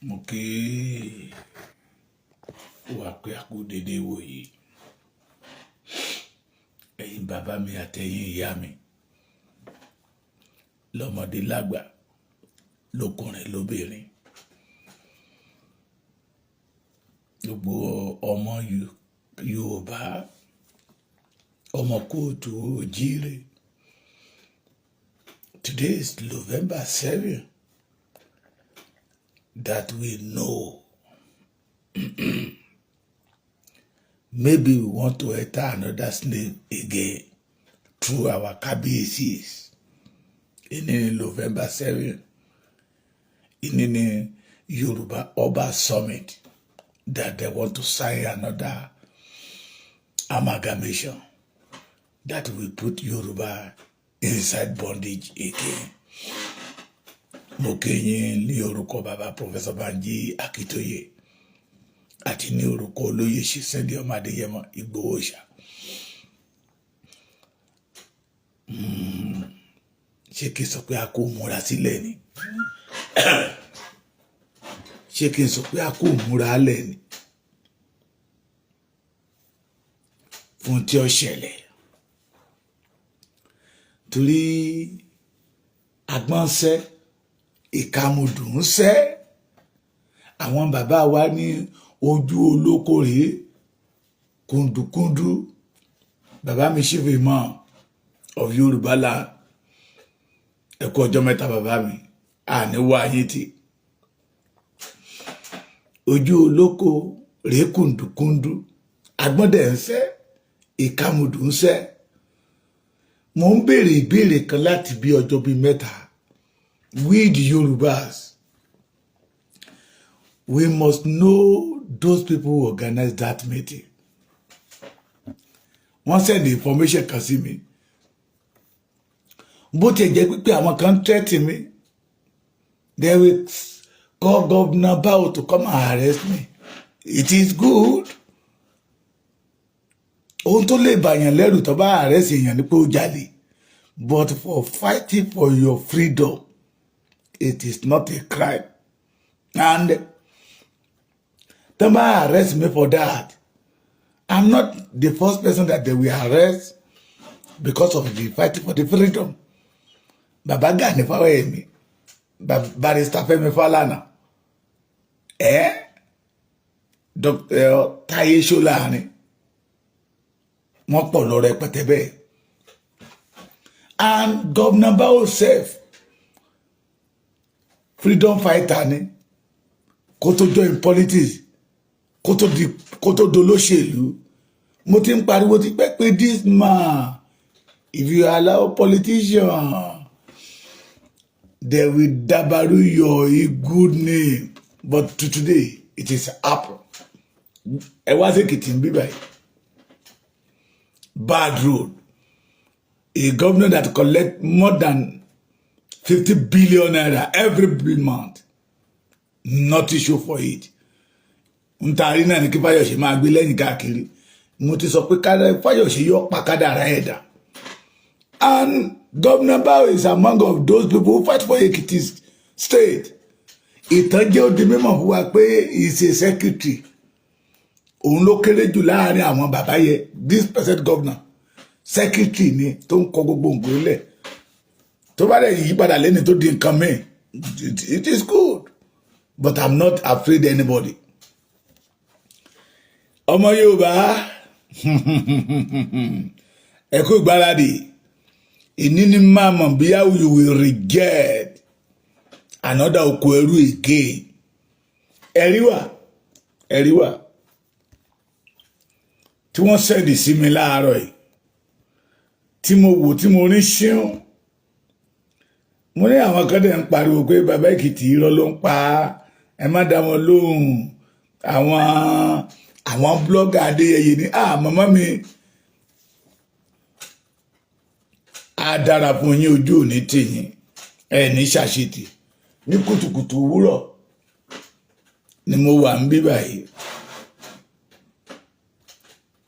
Mo kí wa pé a kú dédé wòyí. Ẹ̀yin bàbá mi àtẹ̀yin ìyá mi, lọ́mọdé lágbà, lọ́kùnrin lóbìnrin, gbogbo ọmọ Yorùbá, ọmọ kóòtù òjíire. Today is November 7 that we know. Maybe we want to enter another slave again through our Kábíyèsís. In November 7, in the Yoruba Oba Summit, that they want to sign another amalgamation that will put Yoruba inside bondage again. Mo kí yín ní orúkọ bàbá Professor Banji Akitoye àti ní orúkọ olóyè Sunday ọmọ Adéyẹmọ Ìgbòho ṣá. Ṣé kí n sọ pé a kò múra sílẹ̀ ni? Ṣé kí n sọ pé a kò múra lẹ̀ ni fún tí ó ṣẹlẹ̀? Torí àgbọn ṣẹ́, ìkàmùdù ń ṣẹ́. Àwọn bàbá wa ní ojú olóko rèé kùndùkùndù. Bàbá mi, Chief Imam of Yorùbá land, ẹ kú ọjọ́ mẹ́ta, bàbá mi, àní wá yín tì. Ojú olóko rèé kùndùkùndù, àgbọ̀ndẹ̀ ń ṣẹ́, ìkàmùdù ń ṣẹ́. Mo ń béèrè ìbéèrè kan láti bí ọjọ́ bíi mẹ́ta. We the Yorubas, we must know those people who organize that meeting. Wọ́n send information kan sí mi, bó tiẹ̀ jẹ́ pé àwọn kan threaten me, they will call Governor Bao to come and arrest me. It is good. Ohun tó lè bàyàn lẹ́rù tó bá arrest èèyàn ni pé ó jalè, but for fighting for your freedom, it is not a crime. And tó bá arrest me for that, I'm not the first person that they will arrest because of the fighting for the freedom. Baba Gani Fáwẹ́hìnmí, Barrister Fẹ́mi Fálànà, ẹ Dr. Táyé Ṣóláàrin, wọ́n pọ̀ lọ rẹpẹtẹ bẹ́ẹ̀. And Governor Bao sef, freedom fighter ni kó tó join politics, kó tó di, kó tó dolóṣèlú. Mo ti ń pariwo ti pẹ́ pé this man, if you allow politician, they will dabaru your good name. But to today, it is happen. Ẹ wá sí Èkìtì ń bí báyìí, bad road. A governor that collect more than 50 billion naira every month, not issue for it. N taari náà ni kí Fáyọ̀ṣe máa gbé lẹ́yìn káàkiri. Mo ti sọ pé Fáyọ̀ṣe yọ pa kádàrá ẹ̀dá. And Governor Bao is among of those people who fight for Ekiti State. Ìtàn jẹ́ ó di mímọ̀ fún wa pé he is a secretary. Òun ló kéré jù láàrin àwọn bàbá yẹ. This present governor, secretary ni tó ń kọ gbogbo nǹkan lẹ̀. Tó bá dẹ̀ yí padà lẹ́ni tó di nǹkan míì, it is good, but I'm not afraid anybody. Ọmọ Yorùbá, ẹ kú ìgbáradì. Ìní ni máa mọ̀ bí you will reject another oko ẹrú again. Ẹ̀rí wà, ẹ̀rí wà tí wọ́n send sí mi láàárọ̀ yìí, tí mo wò, tí mo rí ṣíún. Mo ní àwọn kan dẹ̀ ń pariwo pé bàbá Èkìtì, irọ́ ló ń pa, ẹ má dá wọn lóhùn, àwọn blogger Adéyẹyẹ ní. Ah, màmá mi, á dára fún yín, ojú òní tìyín, ẹ ní ṣàṣetì. Ní kùtùkùtù òwúrọ̀ ni mo wà ń bí báyìí.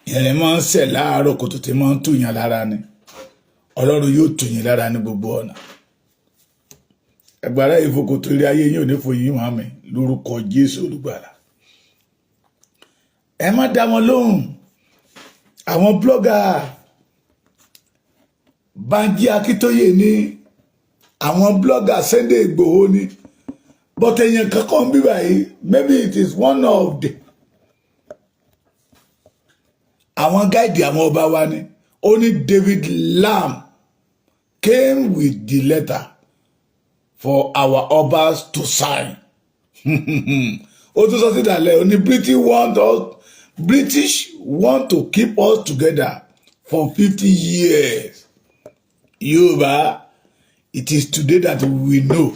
Ìrìn máa ń sẹ̀ láàárọ̀ kùtù tí máa ń tùyàn lára ni. Ọlọ́run yóò tù yín lára ní gbogbo ọ̀nà. Ẹgbàrá ìfokòtò ilé ayé yín ò ní fòyín wọn mi lórúkọ Jésù Olùgbàlà. Ẹ má dá wọn lóhùn. Àwọn blogger, Banji Akíntóyè ní, àwọn blogger Sunday Igboho ní, but èèyàn kankan bí báyìí, maybe it is one of the àwọn guide àwọn ọba wa ni. Ó ní David Lamb came with the letter for our obas to sign. Ó tún sọ sí ìdàlẹ̀, ó ní British want to keep us together for 50 years. Yorùbá, it is today that we know.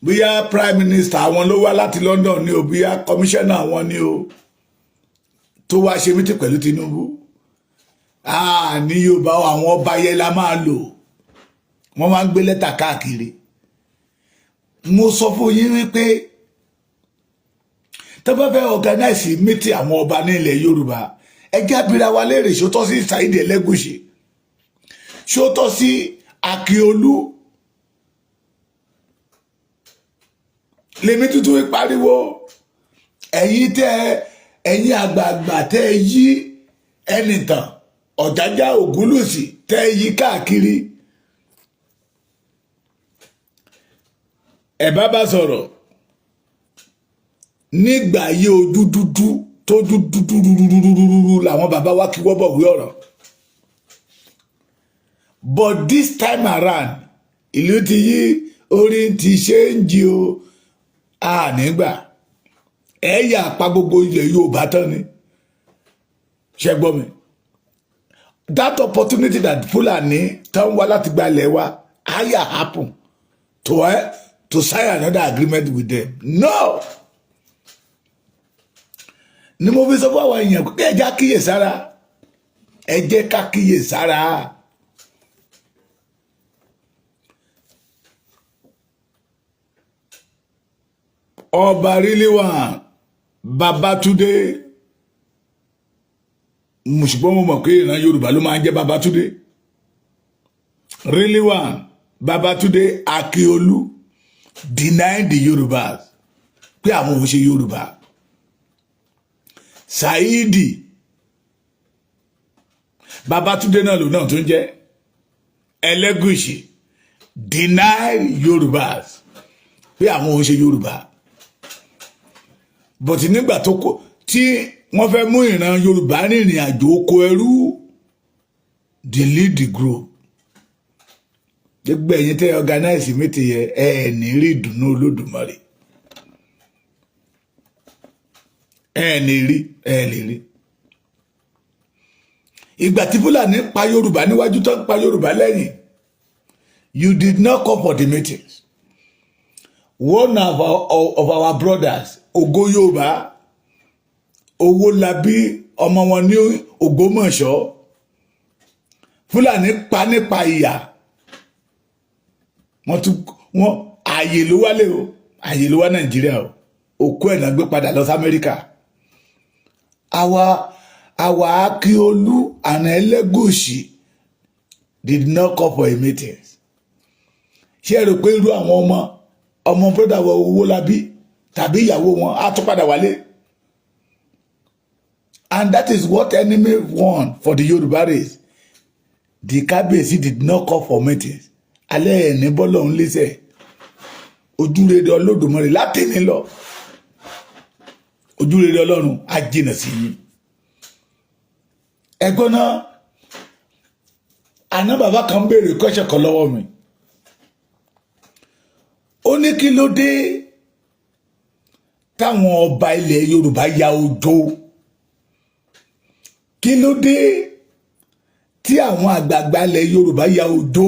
Bóyá prime minister àwọn ló wá láti London ni o, bóyá commissioner àwọn ni o, tó wá ṣe meeting pẹ̀lú Tinubu. Ah, ní Yorùbá, àwọn ọba yẹn la máa lò. Wọ́n máa ń gbé lẹ́tà káàkiri. Mo sọ fún yín wípé tó bá fẹ́ organize meeting àwọn ọba ní ilẹ̀ Yorùbá, ẹ jẹ́ abira wa léèrè: ṣó tọ́ sí Saheed Ẹlẹ́gùṣì? Ṣó tọ́ sí Akíolú? Lèmi tuntun pariwo, ẹ̀yin tẹ́, ẹ̀yin àgbààgbà tẹ́ yí Ẹnìtàn Ọ̀jájá Ògúnlùsì tẹ́ yí káàkiri, ẹ̀ bá sọ̀rọ̀ nígbà yí, ojú dúdú tójú dúdú dúdúdúdúdú làwọn bàbá wa kí wọ́n bọ̀ wí ọ̀rọ̀. But this time around, ìlú ti yí, orí ti ṣe ń jí o. A nígbà ẹ̀yà pa gbogbo ilẹ̀ Yorùbá tán ni. Ṣe gbọ́ mi? That opportunity that Fulani tán wá láti gba ilẹ̀ wa higher happen to sign another agreement with them, no. Ni mo fi sọ fún àwọn èèyàn pé ẹ jẹ́ kíyè sára, ẹ jẹ́ ká kíyè sára. Ọba Rilwan Babátúndé, ṣùgbọ́n mo mọ̀ pé ìran Yorùbá ló máa ń jẹ́ Babátúndé. Rilwan Babátúndé Akíolú deny the Yorùbás pé àwọn ò ṣe Yorùbá. Saidi Babátúndé náà lòun náà tún jẹ́ Ẹlẹ́gùṣì deny Yorùbás pé àwọn ò ṣe Yorùbá. But nígbà tó kó tí wọ́n fẹ́ mú ìran Yorùbá rìnrìn àjò oko ẹrú, they lead the group. Gbogbo ẹ̀yin tẹ́ organize meeting yẹ, ẹ ní rí ìdùnnú Olódùmarè. Ẹ ní rí, ẹ lè rí. Ìgbà tí Fúlàní pa Yorùbá níwájú, tó ń pa Yorùbá lẹ́yìn, you did not come for the meetings. One of our brothers, Ògo Yorùbá, Owólabí, ọmọ wọn ní Ògbómọ̀ṣọ́, Fúlàní pa nípa ìyà. Wọ́n tún wọ́n ààyè ló wálé o, ààyè ló wá Nàìjíríà o. Òkú ẹ̀ náà gbé padà lọ sí Amẹ́ríkà. Àwa Akíolú and Ẹlẹ́gùṣì did not come for a meeting. Ṣé ẹ rò pé irú àwọn ọmọ ọmọ brother wọ Owólabí tàbí ìyàwó wọn á tún padà wálé? And that is what enemy want for the Yorùbá race. The Kábíyèsí did not call for meetings. Alẹ́ ẹ̀ ní bọ́lọ̀ ń lẹ́sẹ̀ ojúrere Olódùmarè láti ní lọ, ojúrere Ọlọ́run á jìnà sí yín. Ẹ̀gbọ́n náà, àná bàbá kan béèrè kọ́ṣẹ́ kan lọ́wọ́ mi. Ó ní kí ló dé táwọn ọba ilẹ̀ Yorùbá ya ojo? Kí ló dé tí àwọn àgbààgbà ilẹ̀ Yorùbá ya ojo?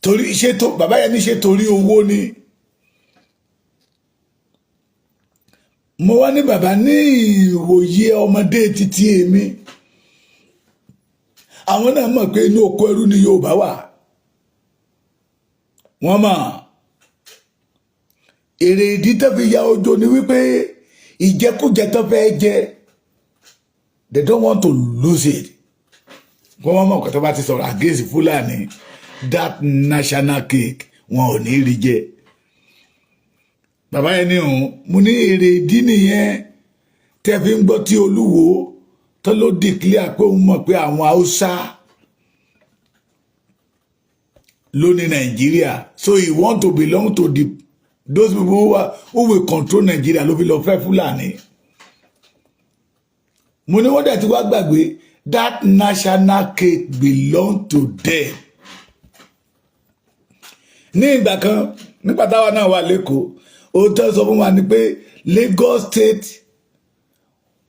Torí ṣé tó bàbá yẹn ní ṣe torí owó ni? Mo wá ní bàbá, ní ìwòye ọmọdé títí èmi, àwọn náà mọ̀ pé inú oko ẹrú ni Yorùbá wà. Wọ́n mọ̀ èrè ìdí tó fi ya ojo ni wípé ìjẹkújẹ tó fẹ́ jẹ, they don't want to lose it. Kó wọ́n mọ̀ kó tó bá ti sọ̀rọ̀ against Fúlàní, that national cake, wọn ò ní rí jẹ. Bàbá yẹn ní òun mo ní èrè ìdí nìyẹn tẹ́ fi ń gbọ́ tí Olúwo tó ló declare pé òun mọ̀ pé àwọn Haúsá ló ní Nàìjíríà, so he want to belong to those people who will control Nigeria, ló fi lọ fẹ́ Fúlàní. Mo ní wọ́n dẹ̀ ti wá gbàgbé that national cake belong to them. Ní ìgbà kan, nígbà táwa náà wà lẹ́kọ̀ọ́, ohun tó sọ fún wa ni pé Lagos State,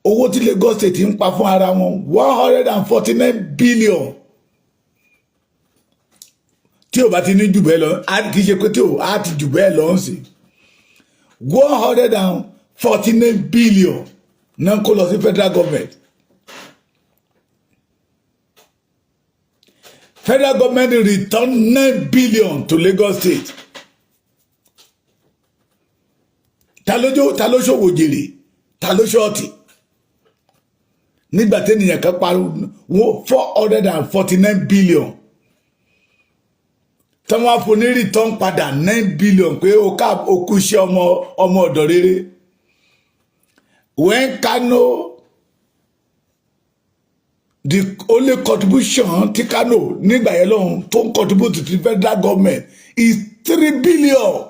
owó tí Lagos State ń pa fún ara wọn, 149 billion. Tí o bá ti ní jù bẹ́ẹ̀ lọ, kì í ṣe pé tí o á ti jù bẹ́ẹ̀ lọ ń sìn, 149 billion náà kó lọ sí federal government. Federal government return 9 billion to Lagos State. Ta ló ta ló ṣòwò jèrè? Ta ló short? Nígbà tẹ́nìyàn kan pariwo 449 billion, tí wọ́n fún ní return padà 9 billion pé o ká o kú iṣẹ́ ọmọ ọmọ ọ̀dọ̀ rere. When Kano, the only contribution tí Kano nígbà yẹn lọ́hùn tó ń contribute to the federal government is 3 billion,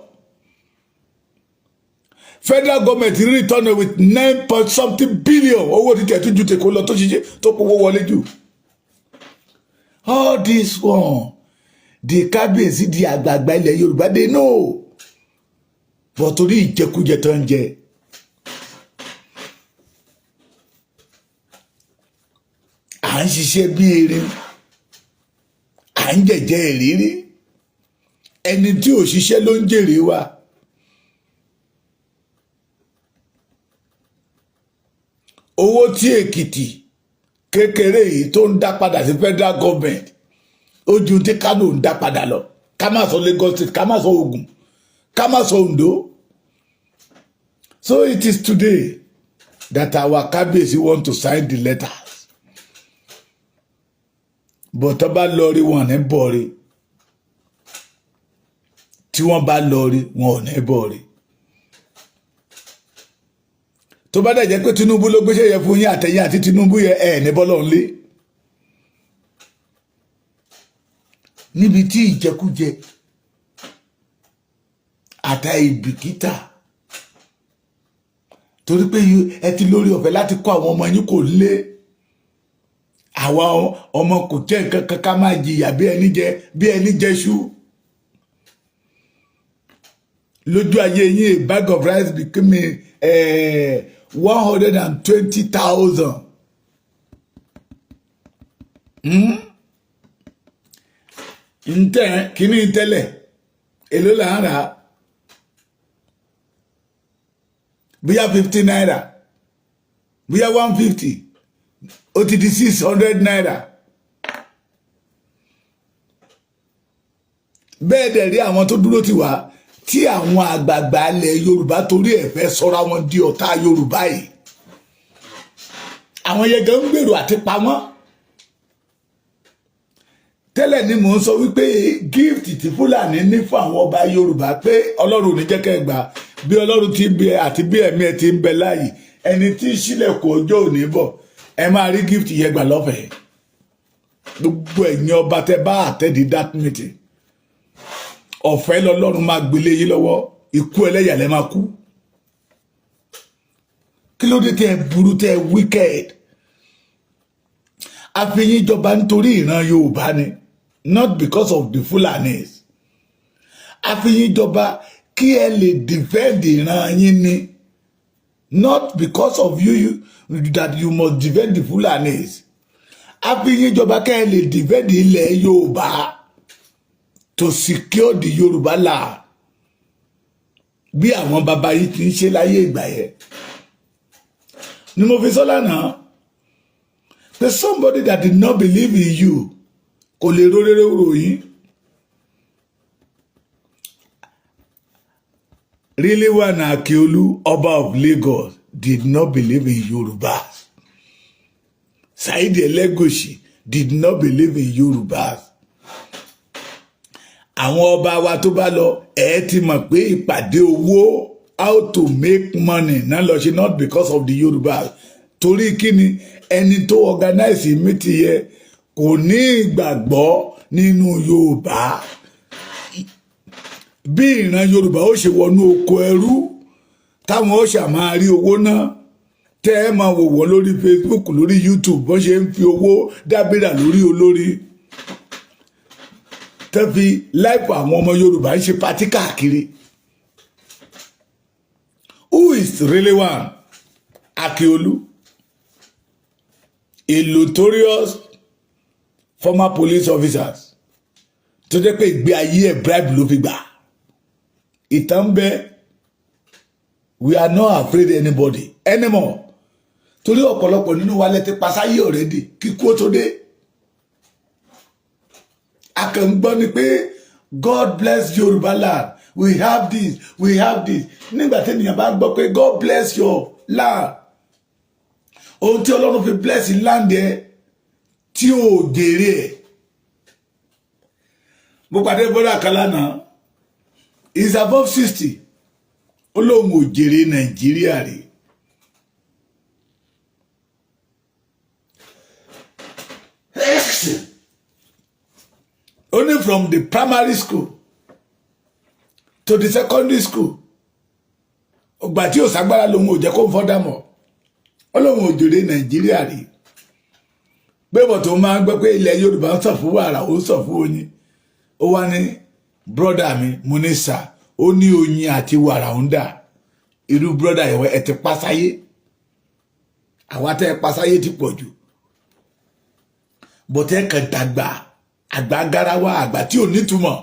federal government return with nine point something billion. Owó títẹ̀ tó ju tèkó lọ, tó ṣiṣẹ́ tó kówó wọlé jù. All this one, the kábíyèsí, di àgbààgbà ilẹ̀ Yorùbá, they know, but torí ìjẹkújẹ tó ń jẹ, à ń ṣiṣẹ́ bí erin, à ń jẹ̀jẹ̀ ìrírí. Ẹni tí ò ṣiṣẹ́ ló ń jèrè wa. Owó tí Èkìtì kékeré yìí tó ń dá padà sí federal government, ó ju tí Kano ń dá padà lọ. Ká má sọ Lagos State, ká má sọ Ògùn, ká má sọ Ondo. So it is today that our kábíyèsí want to sign the letters, but tó bá lọ rí, wọn ní bọ̀ rí. Tí wọ́n bá lọ rí, wọn ò ní bọ̀ rí. Tó bá dẹ̀ jẹ́ pé Tinubu ló gbéṣẹ́ yẹ fún yín, àtẹ̀yìn àti Tinubu yẹ ẹ̀ ní bọ́lọ̀ ńlé níbi tí ìjẹkújẹ àtà ìbìkítà, torí pé ẹ ti lórí ọ̀fẹ́ láti kó àwọn ọmọ yín kò lé àwa ọmọ kò jẹ́ nǹkan kan, ká máa jìyà bí ẹni jẹ bí ẹni jẹṣu lójú ayé yín. A bag of rice became 120,000. Ntẹ kíní tẹ́lẹ̀, èló là ń rà? Bóyá ₦50, bóyá 150, ó ti di ₦600. Bẹ́ẹ̀ dẹ̀ rí àwọn tó dúró tì wá, tí àwọn àgbààgbà ilẹ̀ Yorùbá torí ẹ̀ fẹ́ sọ́ra wọn di ọ̀tá Yorùbá yìí, àwọn yẹn gan ń gbèrò àti pa wọ́n. Tẹ́lẹ̀ ni mò ń sọ wípé gift tí Fúlàní ní fún àwọn ọba Yorùbá, pé Ọlọ́run ò ní jẹ́ kẹ́ gbà. Bí Ọlọ́run ti ń bẹ àti bí ẹ̀mí ẹ̀ ti ń bẹ láàyè, ẹni tí sílẹ̀kùn ọjọ́ òní bọ̀, ẹ máa rí gift yẹn gbà lọ́fẹ̀ẹ́. Gbogbo ẹ̀yin ọba tẹ bá attend that meeting, ọ̀fẹ́ lọ́lọ́run máa gbélé yín lọ́wọ́. Ikú ẹlẹ́yà lẹ́ máa kú. Kí ló dé tẹ́ ẹ burú, tẹ́ ẹ wicked? Àfihàn ìjọba nítorí ìran Yorùbá ni, not because of the Fulanis. Àfihàn ìjọba kí ẹ lè defend ìran yín ni, not because of you that you must defend the Fulanis. Àfihàn ìjọba kí ẹ lè defend ilẹ̀ Yorùbá, to secure the Yorùbá land, bí àwọn bàbá yìí ti ń ṣe láyé ìgbà yẹn ni mo fi sọ lánàá pé somebody that did not believe in you kò lè róréré ròyìn. Rilwan Akiolu, Ọba of Lagos, did not believe in Yorùbá. Saheed Elegushi did not believe in Yorùbá. Àwọn ọba wa tó bá lọ, ẹ ti mọ̀ pé ìpàdé owó, how to make money náà lọ ṣe, not because of the Yorùbá. Torí kíni? Ẹni tó organize meeting yẹ kò ní ìgbàgbọ́ nínú Yorùbá. Bí ìran Yorùbá ó ṣe wọnú oko ẹrú, táwọn ó ṣà máa rí owó náà, tẹ́ ẹ máa wò wọ́n lórí Facebook, lórí YouTube, bọ́n ṣe ń fi owó dábìrà lórí olórí, tẹ́ fi láìpẹ́ àwọn ọmọ Yorùbá ń ṣe party káàkiri. Who is really one? Akiolu, a notorious former police officers tó jẹ́ pé ìgbé ayé ẹ̀, bribe ló fi gbà. Ìtàn bẹ. We are not afraid anybody anymore, torí ọ̀pọ̀lọpọ̀ nínú wa lẹ ti pasáyé already kíkú ó tó dé. A kàn ń gbọ́ ni pé God bless Yorùbá land, we have this, we have this. Nígbà tí ènìyàn bá gbọ́ pé God bless your land, ohun tí Ọlọ́run fi bless land ẹ tí ò jèrè ẹ̀. Mo pàdé bọ́dà kan lánàá, is above 60, ó lóun ò jèrè Nàìjíríà rí. Only from the primary school to the secondary school, ọgbà tí ò ságbára lòun ò jẹ́ kó ń fọ́dà mọ́. Ó lóun ò jèrè Nàìjíríà rí, pé bọ̀ tó máa ń gbọ́ pé ilẹ̀ Yorùbá ń sọ fún wàrà, ó ń sọ fún oyin. Ó wá ní, "Brother mi." Mo ní, "Sir." Ó ní, "Oyin àti wàrà ń dà?" Irú brother yẹn, ẹ ti pásáyé. Àwa tẹ́ ẹ pásáyé ti pọ̀ jù, bọ̀tẹ́ kàn dàgbà àgbà garawa, àgbà tí ò nítumọ̀.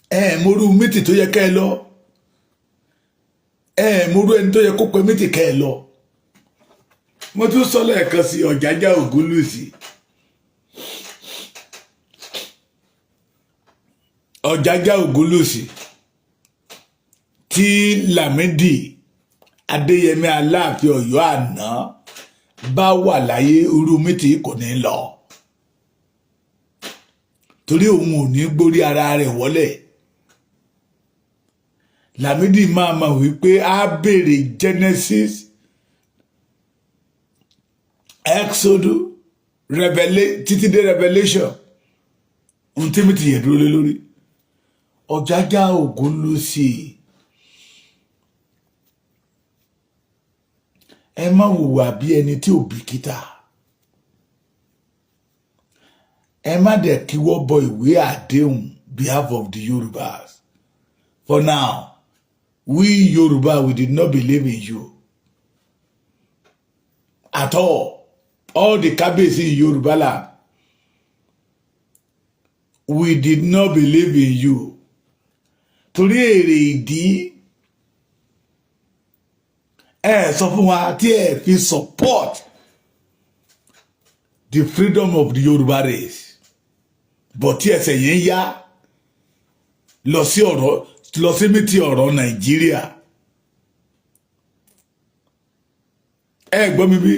Ẹ morú meeting tó yẹ kẹ́ ẹ lọ, ẹ morú ẹni tó yẹ kó pe meeting kẹ́ ẹ lọ. Mo tún sọ lẹ́ẹ̀kan sí, Ọ̀jájá Ògúnlùsì, Ọ̀jájá Ògúnlùsì tí Lámídì Adéyẹmí Aláàfin Ọ̀yọ́ àná bá wà láyé, irú meeting kò ní lọ, torí òun ò ní gbórí ara rẹ̀ wọlé. Lámídì máa mọ̀ wípé á béèrè Genesis, Exodus, Revelation títí dé Revelation, ohun tí mi ti yẹ dúró lé lórí. Ọ̀jájá Ògúnlùsì, ẹ má hùwà bí ẹni tí ò bìkítà. Ẹ má dẹ̀ kíwọ́ bọ ìwé àdéhùn behalf of the Yorubas. For now, we Yoruba, we did not believe in you at all. All the Kábíyèsí in Yoruba land, we did not believe in you, torí èrè ìdí ẹ sọ fún wa tí ẹ fi support the freedom of the Yoruba race. But tí ẹsẹ̀ yẹn yá lọ sí ọ̀rọ̀, lọ sí meeting ọ̀rọ̀ Nàìjíríà, ẹ gbọ́ mi bí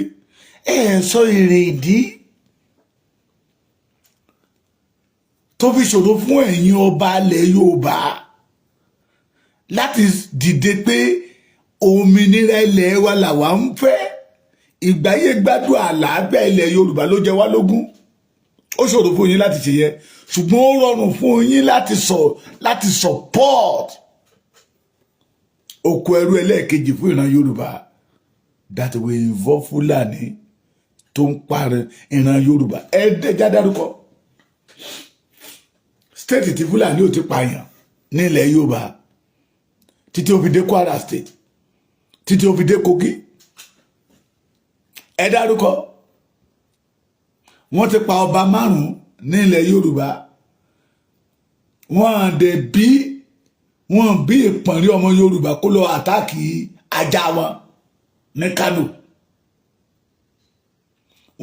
ẹ sọ èrè ìdí tó fi ṣòro fún ẹ̀yin ọba ilẹ̀ Yorùbá láti dìde pé òmìnira ilẹ̀ wa làwa ń fẹ́, ìgbáyé gbádùn àlàáfíà ilẹ̀ Yorùbá ló jẹ wá lógún. Ó ṣòro fún yín láti ṣe yẹ, ṣùgbọ́n ó rọrùn fún yín láti sọ, láti support oko ẹrú ẹlẹ́ẹ̀kejì fún ìran Yorùbá that will involve Fúlàní tó ń parí ìran Yorùbá. Ẹ̀ẹ́dẹ́já dárúkọ state tí Fúlàní ò ti pààyàn nílẹ̀ Yorùbá, títí ó fi dé Kwara State, títí ó fi dé Kogi. Ẹ dárúkọ. Wọ́n ti pa ọba márùn-ún nílẹ̀ Yorùbá. Wọ́n dẹ̀ bí wọ́n bí ìpọ̀nrí ọmọ Yorùbá kó lọ attack ajá wọn ní Kánò.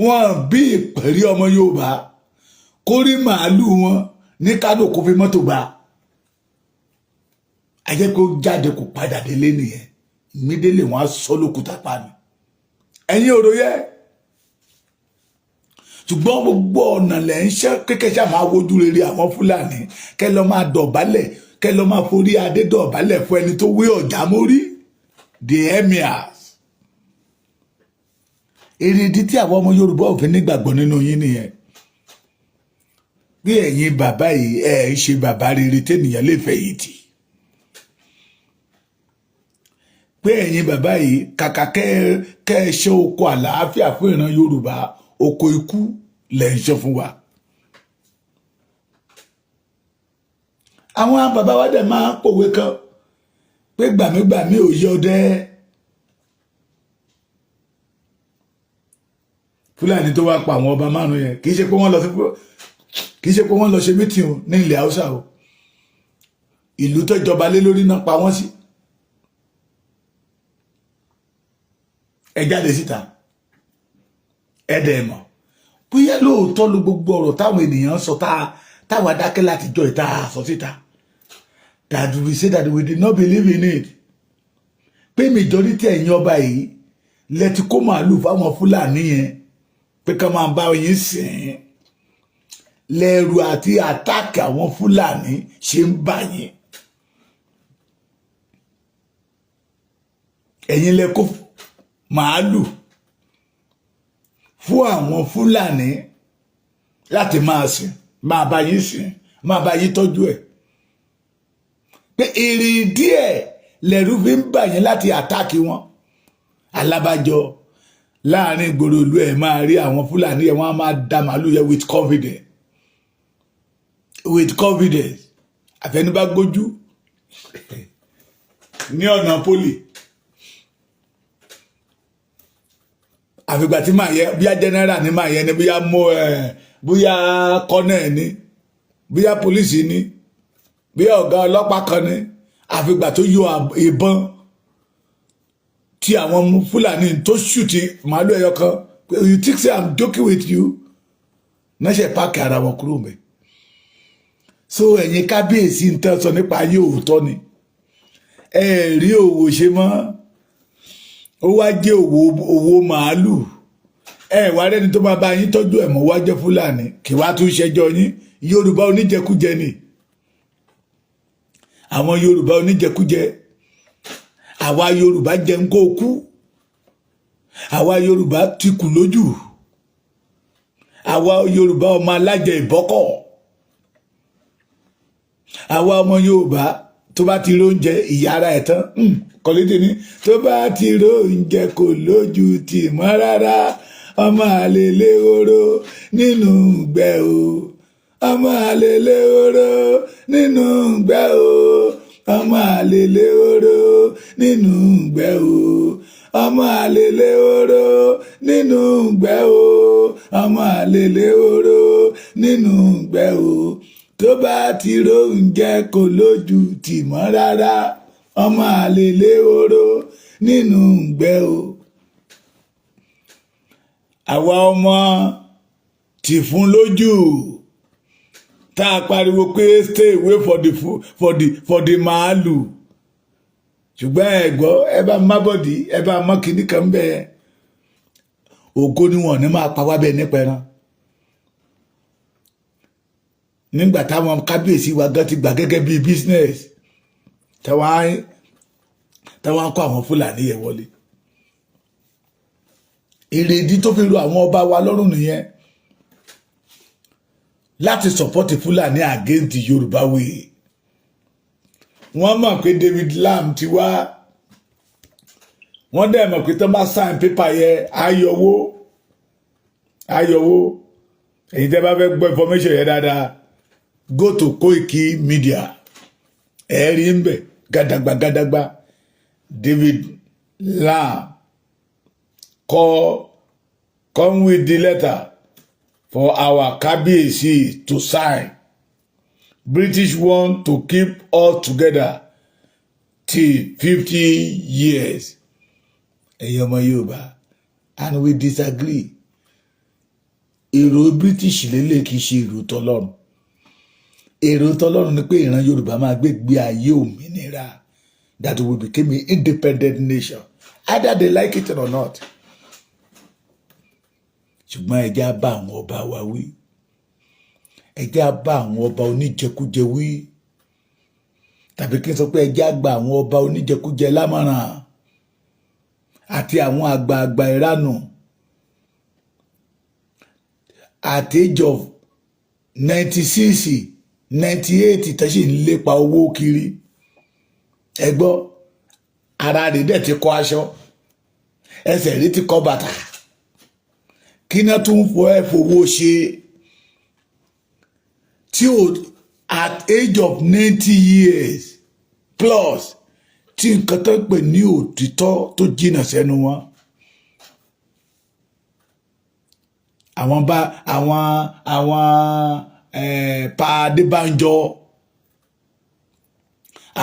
Wọ́n bí ìpọ̀nrí ọmọ Yorùbá kó rí màálù wọn ní Kánò kó fi mọ́tò gbà. Ajẹ́ kó jáde kó padà délé nìyẹn. Immediately, wọ́n á sọ lókùtà pa ni. Ẹ̀yin òrò yẹ. Ṣùgbọ́n gbogbo ọ̀nà lẹ̀ ń ṣe kékeré, ṣáà máa wojú rere àwọn Fúlàní, kẹ́ lọ́ máa dọ̀bálẹ̀, kẹ́ lọ́ máa forí adé dọ̀bálẹ̀ fún ẹni tó wé ọ̀já mórí, the emirs. Èrèdí tí àwọn ọmọ Yorùbá ò fi nígbàgbọ́ nínú yín nìyẹn, bí ẹ̀yin bàbá yìí, ẹ̀ ń ṣe bàbá rere tẹ́nìyàn lè fẹ̀yìntì, pé ẹ̀yin bàbá yìí, kàkà kẹ́ ẹ ṣe oko àlàáfíà fún ìran Yorùbá, oko ikú lẹ̀ ń ṣe fún wa. Àwọn bàbá wa dẹ̀ máa ń pòwe kan pé gbàmígbàmí ò yọ ọdẹ. Fúlàní tó wá pa àwọn ọba márùn yẹn, kì í ṣe pé wọ́n lọ ṣe meeting o ní ilẹ̀ Haúsá o. Ìlú tó jọba lé lórí náà pa wọ́n sí. Ẹ jáde síta, ẹ dẹ̀ mọ̀ bóyá lóòótọ́ ló gbogbo ọ̀rọ̀ táwọn ènìyàn sọ, táwa dákẹ́ láti jọ ìta sọ síta, that we say that we did not believe in it, pé majority ẹ̀yin ọba yìí lẹ ti kó màálù fáwọn Fúlàní yẹn pé ká máa bá yín sìn ín, lẹ́rù àti attack àwọn Fúlàní ṣe ń bà yín. Ẹ̀yin lẹ kó màálù fún àwọn Fúlàní láti máa sìn, máa bá yín sìn, máa bá yín tọ́jú ẹ̀, pé èrè díẹ̀ lẹ́rù fi ń bà yín láti attack wọn. Alábàjọ láàrin ìgboro ìlú, ẹ̀ máa rí àwọn Fúlàní ẹ̀, wọ́n á máa da màálù yẹn with confidence, with confidence. Àfẹnubágbójú ní ọ̀nà poli, àfìgbà tí màá yẹ, bóyá general ní màá yẹ ni, bóyá mo ẹ, bóyá colonel ni, bóyá polisi ni, bóyá ọ̀gá ọlọ́pàá kan ni, àfìgbà tó yọ ìbọn tí àwọn Fúlàní tó shoot màálù ẹyọ kan, "You think say I'm joking with you?" Náà ṣe páàkì ara wọn kúrò mẹ́. So ẹ̀yin kábíyèsí, ń tẹ́ sọ nípa ayé, òótọ́ ni. Ẹ rí òwò ṣe mọ́, ó wá jẹ́ òwò màálù. Ẹ wá rẹ́ni tó máa bá yín tọ́jú ẹ̀ mọ́, wá jẹ́ Fúlàní. Kì wá tún ṣẹjọ́ yín. Yorùbá oníjẹkújẹ ni àwọn Yorùbá oníjẹkújẹ. Àwa Yorùbá jẹun kó kú, àwa Yorùbá ti kù lójú, àwa Yorùbá ọmọ alájẹ ìbọ́kọ̀, àwa ọmọ Yorùbá tó bá ti róúnjẹ ìyá ara ẹ̀ tán kọ́lédè ní, tó bá ti róúnjẹ kò lójú tì mọ́ rárá. Ọmọ àlèlè oró nínú ìgbẹ́ o, ọmọ àlèlè oró nínú ìgbẹ́ o, ọmọ àlèlè oró nínú ìgbẹ́ o, ọmọ àlèlè oró nínú ìgbẹ́ o, ọmọ àlèlè oró nínú ìgbẹ́ o, tó bá ti róúnjẹ kò lójú tì mọ́ rárá, ọmọ àlèlè oró nínú ìgbẹ́ o. Àwa ọmọ tì fún lójú tá a pariwo pé stay away for the màálù, ṣùgbọ́n ẹ gbọ́, ẹ bá má bọ̀dí, ẹ bá mọ́ kinní kan bẹ́ẹ̀, ògo ni wọn ní máa pa wá bẹ́ẹ̀ nípa ẹran. Nígbà táwọn kábíyèsí wa gan ti gbà gẹ́gẹ́ bíi business, táwọn kó àwọn Fúlàní yẹn wọlé, èrèdí tó fi ru àwọn ọba wa lọ́rùn nìyẹn láti support Fúlàní against the Yorùbá way. Wọ́n mọ̀ pé David Lam ti wá, wọ́n dẹ̀ mọ̀ pé tó bá sign paper yẹn, ayọ̀wó ayọ̀wó. Èyí tẹ́ bá fẹ́ gbọ́ information yẹn dáadáa, go to Koiki Media, ẹ̀ẹ́rì ń bẹ̀ gàdàgbà gàdàgbà. David Lam call come with the letter for our Kábíyèsí to sign. British want to keep us together till 50 years. Ẹ̀yin ọmọ Yorùbá, and we disagree. Èrò British lélẹ̀, kìí ṣe èrò tọlọ́run. Èrò tọlọ́run ni pé ìran Yorùbá máa gbé gbé ayé òmìnira, that we became an independent nation, either they like it or not. Ṣùgbọ́n ẹ jẹ́ á bá àwọn ọba wa wí, ẹ jẹ́ á bá àwọn ọba oníjẹkújẹ wí, tàbí kí n sọ pé ẹ jẹ́ á gba àwọn ọba oníjẹkújẹ lámọ̀ràn àti àwọn àgbààgbà ìranù. At age of 96, 98, tó sì ń lépa owó kiri, ẹ gbọ́, ara rẹ̀ dẹ̀ ti kọ́ aṣọ, ẹsẹ̀ rẹ̀ ti kọ́ bàtà. Kí náà tún fọ ẹ fowó ṣe tí o at age of 90 years plus, tí nǹkan tó ń pè ní òtítọ́ tó jìnnà sẹ́nu wọn? Àwọn bá àwọn pa Adébánjọ,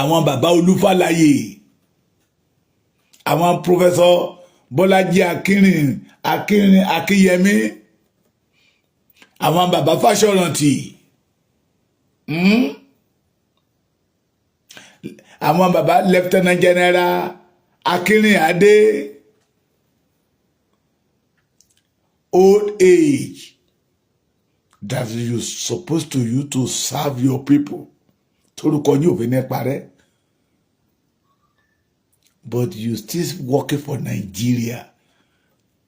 àwọn bàbá Olúfàlàyé, àwọn Professor Bọ́lájí Akínrìn Akínrìn Akínyẹmí, àwọn bàbá Fáṣọ̀rántì, Àwọn bàbá Lieutenant General Akínrìnádé, old age that you supposed to use to serve your people, torúkọ yín ò fi ní parẹ́, but you still working for Nigeria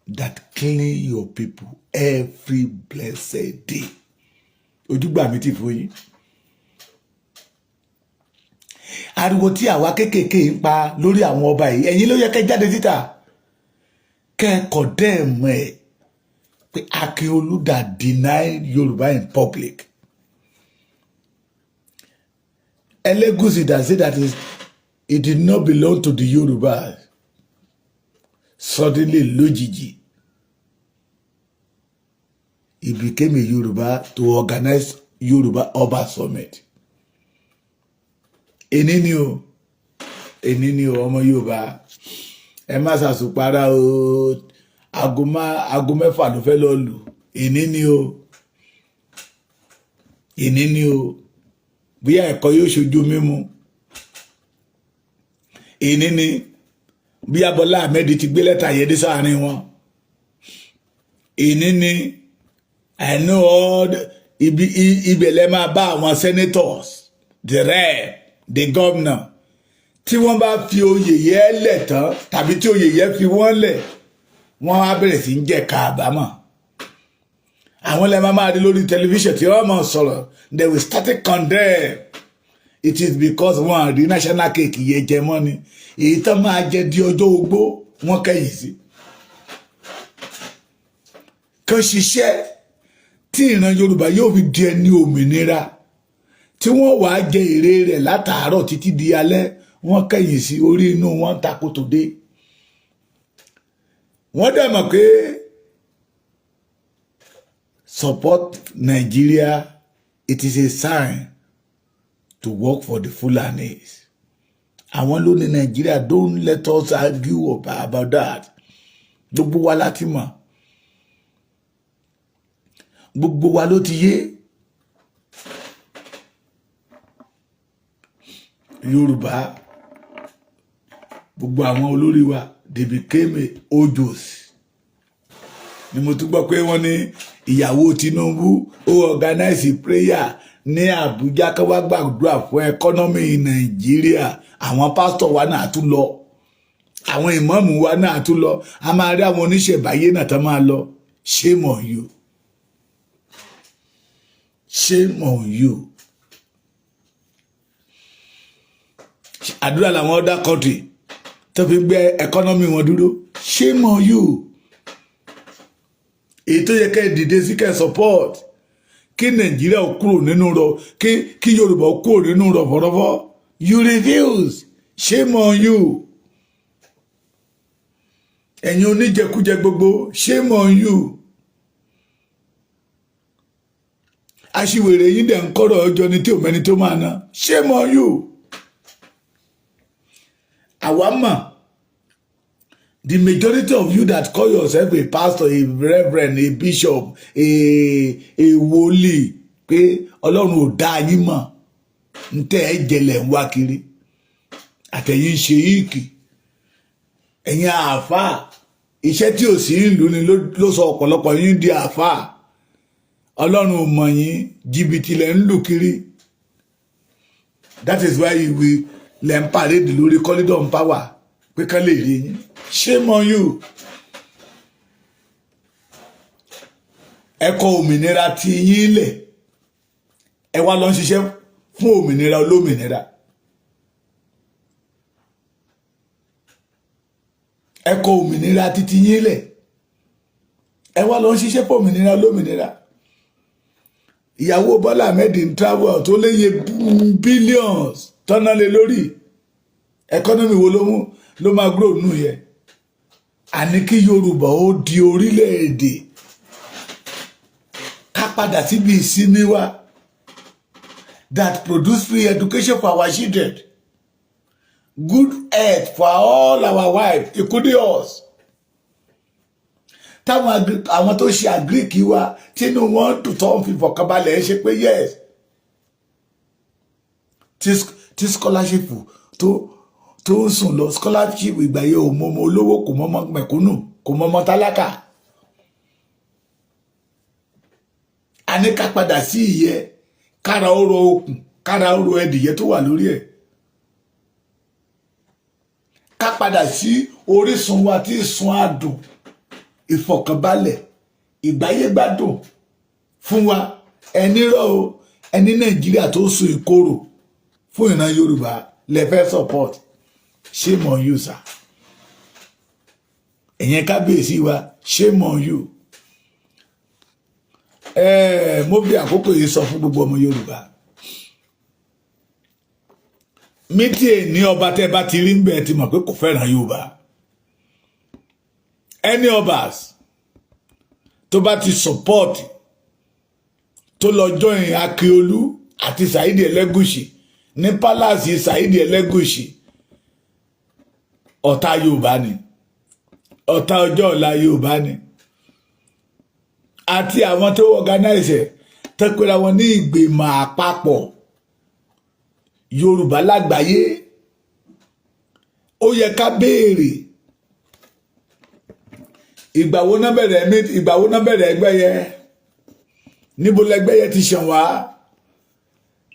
that killing your people every blessed day. Ojúgbà mi ti fún yín. Ariwo tí àwa kéékèèké ń pa lórí àwọn ọba yìí, ẹ̀yin ló yẹ kẹ́ jáde síta, kẹ́ condemn ẹ̀ pé Akínolú that deny Yorùbá in public, Elegushi that say that is it did not belong to the Yorùbá, suddenly, lójijì, he became a Yorùbá to organize Yorùbá Ọba Summit. Èní ni o, èní ni o. Ọmọ Yorùbá, ẹ má ṣàṣùpara o. Aago 6 ló fẹ́ lọ lù. Èní ni o, èní ni o. Bóyá ẹ̀kọ́ yóò ṣojú mímu èní ni, bóyá Bọ́lá Ahmed ti gbé lẹ́tà yẹn dé sáàrin wọn èní ni. I know all the, ibi ibẹ̀ lẹ́ máa bá àwọn senators, the rep, the governor, tí wọ́n bá fi oyè yẹn lẹ̀ tán tàbí tí oyè yẹn fi wọ́n lẹ̀, wọ́n á bẹ̀rẹ̀ sí í jẹ̀ka àbámọ̀. Àwọn lẹ́ máa máa rí lórí tẹlifíṣàn tí wọ́n máa sọ̀rọ̀. They will start to condemn. It is because wọ́n rí national cake yẹn jẹ mọ́ ni. Èyí tán máa jẹ di ọjọ́ ogbó, wọ́n kẹ́yìn sí kan ṣiṣẹ́ tí ìran Yorùbá yóò fi di ẹni òmìnira, tí wọ́n wàá jẹ èrè rẹ̀ látàárọ̀ títí di alẹ́. Wọ́n kẹ́yìn sí orí inú wọn takò dé. Wọ́n dẹ̀ mọ̀ pé support Nigeria, it is a sign to work for the Fulanis. Àwọn ló ní Nigeria. Don't let us argue about that. Gbogbo wa láti mọ̀, gbogbo wa ló ti yé. Yorùbá, gbogbo àwọn olórí wa, they became ojos. Ni mo tún gbọ́ pé wọ́n ní ìyàwó Tinubu ó organize prayer ní Àbújá kí wọ́n gbàdúrà fún economy Nàìjíríà. Àwọn pásítọ̀ wa náà tún lọ, àwọn ìmáàmù wa náà tún lọ, a máa rí àwọn oníṣẹ̀báyé náà tán máa lọ. Shame on you, shame on you. Àdúrà làwọn other country tó fi gbé economy wọn dúró. Shame on you. Èyí tó yẹ kẹ́ ẹ dìde sí, kẹ́ ẹ support kí Nàìjíríà ó kúrò nínú rọ, kí Yorùbá ó kúrò nínú rọ̀fọ̀rọ̀fọ̀, you refuse. Shame on you. Ẹ̀yin oníjẹkújẹ gbogbo, shame on you. Aṣiwèrè yín dẹ̀ ń kọ́rọ̀ ọjọ́ ni tí ò mẹ́ni tó máa ná. Shame on you. Àwa mọ̀, the majority of you that call yourself a pastor, a reverend, a bishop, a wòlíì, pé Ọlọ́run ò dá yín mọ̀. Ń tẹ́ ẹ jẹlẹ̀ ń wá kiri, àtẹ̀yìn ṣe yíìkì, ẹ̀yin àáfàá. Iṣẹ́ tí ò sí ìlú ni ló sọ ọ̀pọ̀lọpọ̀ yín di àáfàá. Ọlọ́run ò mọ̀ yín, jìbìtì lẹ̀ ń lù kiri. That is why we lẹ̀ ń parade lórí corridor power pé kán lè rí yín. Shame on you. Ẹ kọ òmìnira ti yín lẹ̀, ẹ wá lọ ń ṣiṣẹ́ fún òmìnira olómìnira. Ẹ kọ òmìnira titi yín lẹ̀, ẹ wá lọ ń ṣiṣẹ́ fún òmìnira olómìnira. Ìyàwó Bọ́lá Ahmed ń travel tó léye billions tọ́ná lé lórí. Economy wo ló mú ló máa grow nù yẹ? Àní kí Yorùbá ó di orílẹ̀-èdè, ká padà síbi ìsinmi wa that produce free education for our children, good health for all our wives, including us, táwọn àwọn tó ṣe agric wa, tínú wọn dùn, tó ń fi fọkànbalẹ̀ ṣe pé yes, tí scholarship tó ń sùn lọ, scholarship ìgbà yẹn ò mọ ọmọ olówó, kò mọ ọmọ mẹ̀kúnnù, kò mọ ọmọ tálákà. A ní ká padà sí ìyẹ́, kára ó rọ okùn, kára ó rọ ẹdìyẹ tó wà lórí ẹ̀, ká padà sí orísun wa tí sun adùn ìfọ̀kànbalẹ̀, ìgbáyégbádùn fún wa. Ẹni rọ o, ẹni Nàìjíríà tó sun ìkorò fún ìran Yorùbá lè fẹ́ support. Shame on you, sir. Ẹ̀yẹn kábíyèsí wa, shame on you. Mo fi àkókò yìí sọ fún gbogbo ọmọ Yorùbá mítí ní ọba tẹ́ bá ti rí ń bẹ́ẹ̀ ti mọ̀ pé kò fẹ́ràn Yorùbá. Any obas tó bá ti support, tó lọ join Akíolú àti Saheed Ẹlẹ́gùṣì ní palace Saheed Ẹlẹ́gùṣì, ọ̀tá Yorùbá ni, ọ̀tá ọjọ́ ọ̀la Yorùbá ni. Àti àwọn tó organize ẹ̀ tó pera wọn ní ìgbìmọ̀ àpapọ̀ Yorùbá lágbàáyé, ó yẹ ká béèrè ìgbà wo náà bẹ̀rẹ̀, ìgbà wo náà bẹ̀rẹ̀ ẹgbẹ́ yẹn, níbo lẹgbẹ́ yẹn ti ṣàn wá,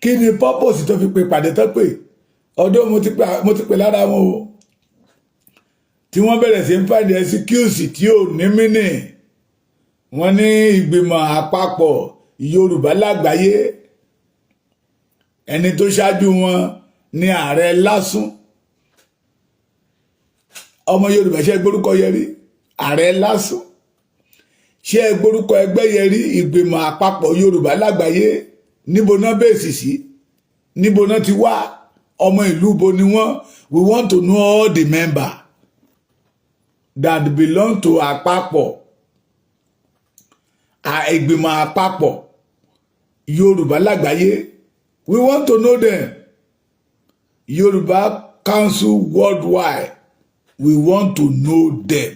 kí ni purpose tó fi pe pàdé tó pè ọdún. Mo ti pè lára wọn o tí wọ́n bẹ̀rẹ̀ sí ń find excuse tí ò ní mínì. Wọ́n ní ìgbìmọ̀ àpapọ̀ Yorùbá lágbàáyé, ẹni tó ṣáájú wọn ní ààrẹ lásùn. Ọmọ Yorùbá, ṣe gbórúkọ yẹn rí? Ààrẹ lásùn, ṣé ẹ gbórúkọ ẹgbẹ́ yẹn rí? Ìgbìmọ̀ àpapọ̀ Yorùbá lágbàáyé, níbo náà bèèsì sí? Níbo náà ti wá? Ọmọ ìlú bo ni wọ́n? We want to know all the member that belong to àpapọ̀, ìgbìmọ̀ àpapọ̀ Yorùbá lágbàáyé. We want to know them. Yorùbá Council worldwide, we want to know them.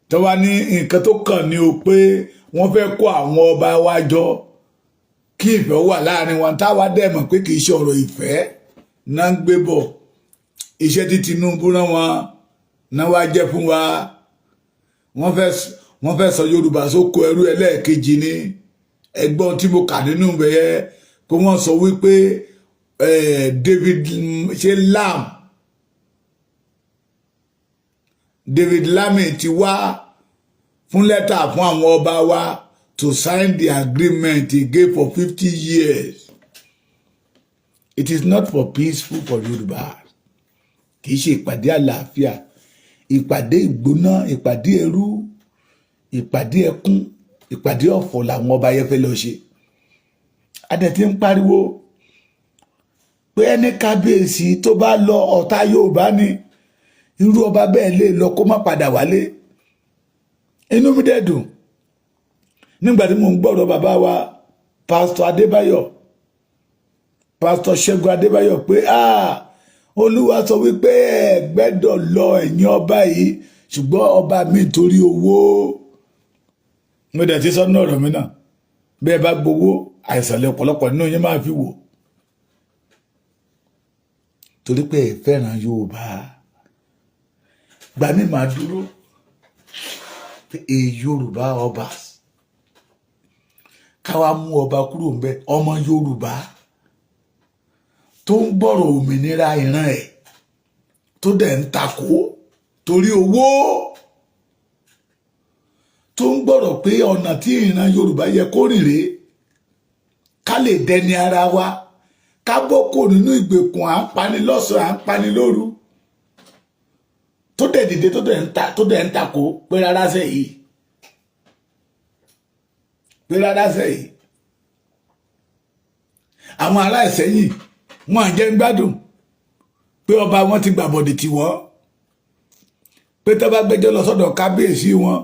Tó wá ní nǹkan tó kàn ní o pé wọ́n fẹ́ kó àwọn ọba wa jọ kí ìfẹ́ wà láàrin wọn, táwa dẹ̀ mọ̀ pé kì í ṣe ọ̀rọ̀ ìfẹ́ náà ń gbé bọ̀. Iṣẹ́ tí Tinubu rán wọn náà wá jẹ́ fún wa. Wọ́n fẹ́ sọ Yorùbá sóko ẹrú ẹlẹ́ẹ̀kejì ni. Ẹgbọ́n tí mo kà nínú bẹ̀yẹ pé wọ́n sọ wípé David ṣe Lam, David Lammy ti wá fún lẹ́tà fún àwọn ọba wa to sign the agreement again for 50 years. It is not for peaceful for Yorùbá. Kì í ṣe ìpàdé àlàáfíà, ìpàdé ìgbóná, ìpàdé ẹrú, ìpàdé ẹkún, ìpàdé ọ̀fọ̀ làwọn ọba yẹn fẹ́ lọ ṣe. Adẹ ti ń pariwo pé ẹni kábíyèsí tó bá lọ, ọ̀tá Yorùbá ni. Irú ọba bẹ́ẹ̀ lè lọ kó má padà wálé. Inú mi dẹ̀ dùn nígbà tí mò ń gbọ́rọ̀ bàbá wa, Pásítọ̀ Adébáyọ̀, Pásítọ̀ Ṣẹ́gun Adébáyọ̀, pé ah, Olúwa sọ wípé ẹ gbẹ́dọ̀ lọ, ẹ̀yin ọba yìí. Ṣùgbọ́n ọba mi torí owó, mo dẹ̀ ti sọ nínú ọ̀rọ̀ mi náà, bẹ́ẹ̀ bá gbowó, àìsàn lè ọ̀pọ̀lọpọ̀ nínú yín máa fi wò, torí pé ẹ fẹ́ràn Yorùbá. Gbà mí máa dúró. A Yorùbá ọba, káwa mú ọba kúrò ń bẹ, ọmọ Yorùbá tó ń gbọ́rọ̀ òmìnira ìran ẹ̀, tó dẹ̀ ń takò torí owó, tó ń gbọ́rọ̀ pé ọ̀nà tí ìran Yorùbá yẹ kó rìn rèé, ká lè dẹni ara wa, ká bọ́ kò nínú ìgbèkùn à ń pani lọ́sàn-án, à ń pani lóru, tó dẹ̀ dìde, tó dẹ̀ ń takò pé rárá sẹ́ yìí, pé rárá sẹ́ yìí. Àwọn ará Ìsẹ́yìn, wọn à jẹ́ ń gbádùn pé ọba wọn ti gbàbọ̀dì tì wọ́n, pé tó bá gbẹ́jọ́ lọ sọ́dọ̀ kábíyèsí wọn,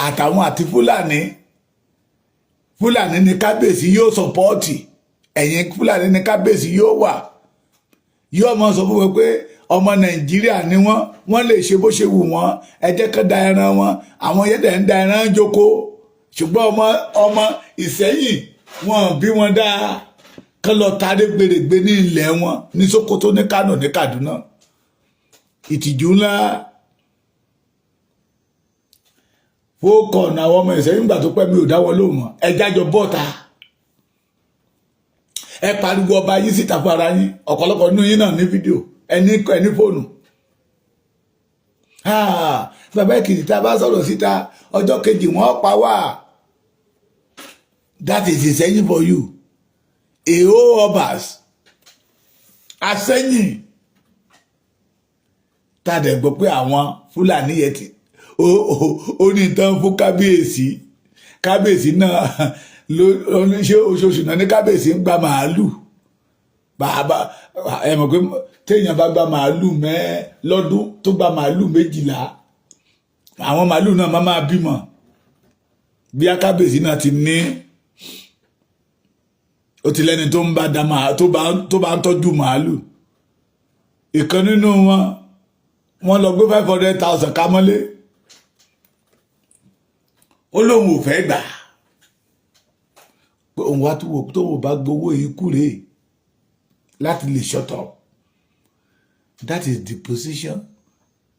àtàwọn àti Fúlàní, Fúlàní ní kábíyèsí yóò support, ẹ̀yìn Fúlàní ní kábíyèsí yóò wà, yóò mọ sọ fún wọn pé ọmọ Nàìjíríà ni wọ́n, wọ́n lè ṣe bó ṣe wù wọ́n, ẹ jẹ́ kán da ẹran wọn. Àwọn yẹn dẹ̀ ń da ẹran jókòó, ṣùgbọ́n ọmọ Ìsẹ́yìn, wọn bí wọn dáa kán lọ tarí gbèrègbè ní ilẹ̀ wọn ní Sókótó, ní Kánò, ní Kaduna. Ìtìjú ńlá fókànnà. Àwọn ọmọ Ìsẹ́yìn, gbà tó pẹ́, mi ò dáwọ́ lóhùn mọ́. Ẹ jájọ bọ́ta, ẹ pariwo ọba yín síta fún ara yín. Ọ̀pọ̀lọpọ̀ nínú yín náà ní fídíò, ẹni fóònù. Bàbá Èkìtì, tá a bá sọ̀rọ̀ síta, ọjọ́ kejì wọ́n pa wá. That is Ìsẹ́yìn for you. Èho obas Asẹ́yìn, tá a dẹ̀ gbọ́ pé àwọn Fúlàní yẹn ti ó ní tán fún kábíyèsí. Kábíyèsí náà ló ṣe oṣooṣù náà ní kábíyèsí ń gba màálù. Bàbá ẹ mọ̀ pé téèyàn bá gba màálù mẹ́ lọ́dún, tó gba màálù 12, àwọn màálù náà máa máa bímọ. Bí akábíyèsí náà ti ní, ó ti lẹ́ni tó ń bá da màá tó bá ń tọ́jú màálù. Ìkan nínú wọn, wọ́n lọ gbé 500,000 kámọ́lé, ó lóun ò fẹ́ gbà, pé òun wá tó wò tó wò bá gbowó yìí kúrè láti lè shut up. That is the position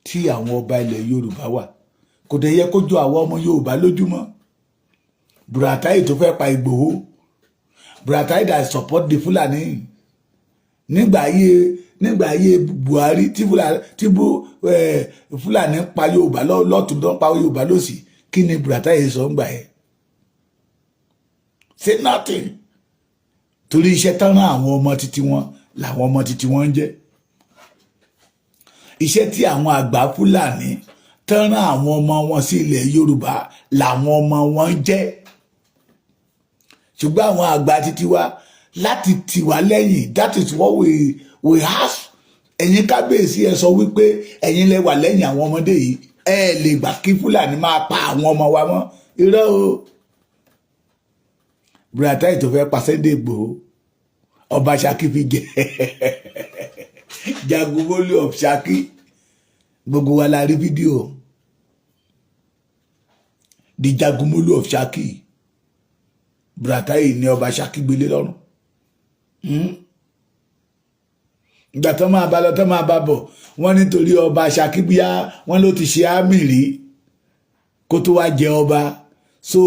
tí àwọn ọba ilẹ̀ Yorùbá wà. Kò dẹ̀ yẹ kó jọ àwọn ọmọ Yorùbá lójúmọ́. Buratai tó fẹ́ pa Ìgbòho, Buratai that support the Fulani nígbà ayé Buhari, tí Fulani tí bu Fulani pa Yorùbá lọ́tún, tó ń pa Yorùbá lọ́sì, kí ni Buratai sọ ń gbà yẹn? Say nothing, torí iṣẹ́ tán rán àwọn ọmọ títí wọn làwọn ọmọ títí wọn ń jẹ́. Iṣẹ́ tí àwọn àgbà Fúlàní tán rán àwọn ọmọ wọn sí ilẹ̀ Yorùbá làwọn ọmọ wọn ń jẹ́. Ṣùgbọ́n àwọn àgbà títí wa láti tì wá lẹ́yìn, that is what we have. Ẹ̀yin kábíyèsí, ẹ sọ wípé ẹ̀yin lẹ wà lẹ́yìn àwọn ọmọdé yìí, ẹ lè gbà kí Fúlàní máa pa àwọn ọmọ wa mọ́. Irọ́ o. Buratai tó fẹ́ pa Sunday Igboho, ọba Ṣakí fi jẹ Jagunmólú of Ṣakí, gbogbo wa la rí fídíò the Jagunmólú of Ṣakí. Buratai ní ọba Ṣakí gbélé lọ́rùn. Ìgbà tó máa bá lọ, tó máa bá bọ̀, wọ́n nítorí ọba Ṣakí, bíyá wọ́n ló ti ṣe army rí kó tó wá jẹ ọba, so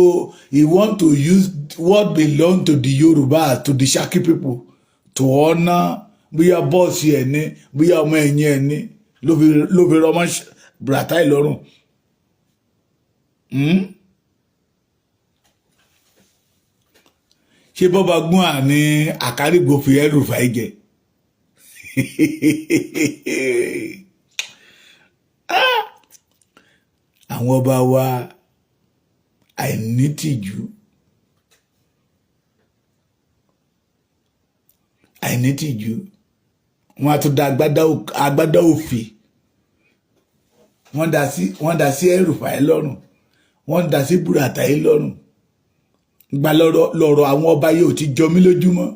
he want to use what belong to the Yorùbá, to the Ṣakí people, to honour bóyá boss ẹ̀ ní, bóyá ọmọ ẹ̀yìn ẹ̀ ní, ló fi rọmọ Buratai lọ́rùn. Ṣé bọ́ba gún à ní àkárìgbò fi El-Rufai jẹ? Àwọn ọba wa, àìnítìjú, àìnítìjú. Wọn á tún da agbádá òfì, wọ́n dá sí El-Rufai lọ́rùn, wọ́n dá sí Buratai lọ́rùn. Gba lọ́rọ̀ àwọn ọba yìí ò ti jọ mí lójúmọ́,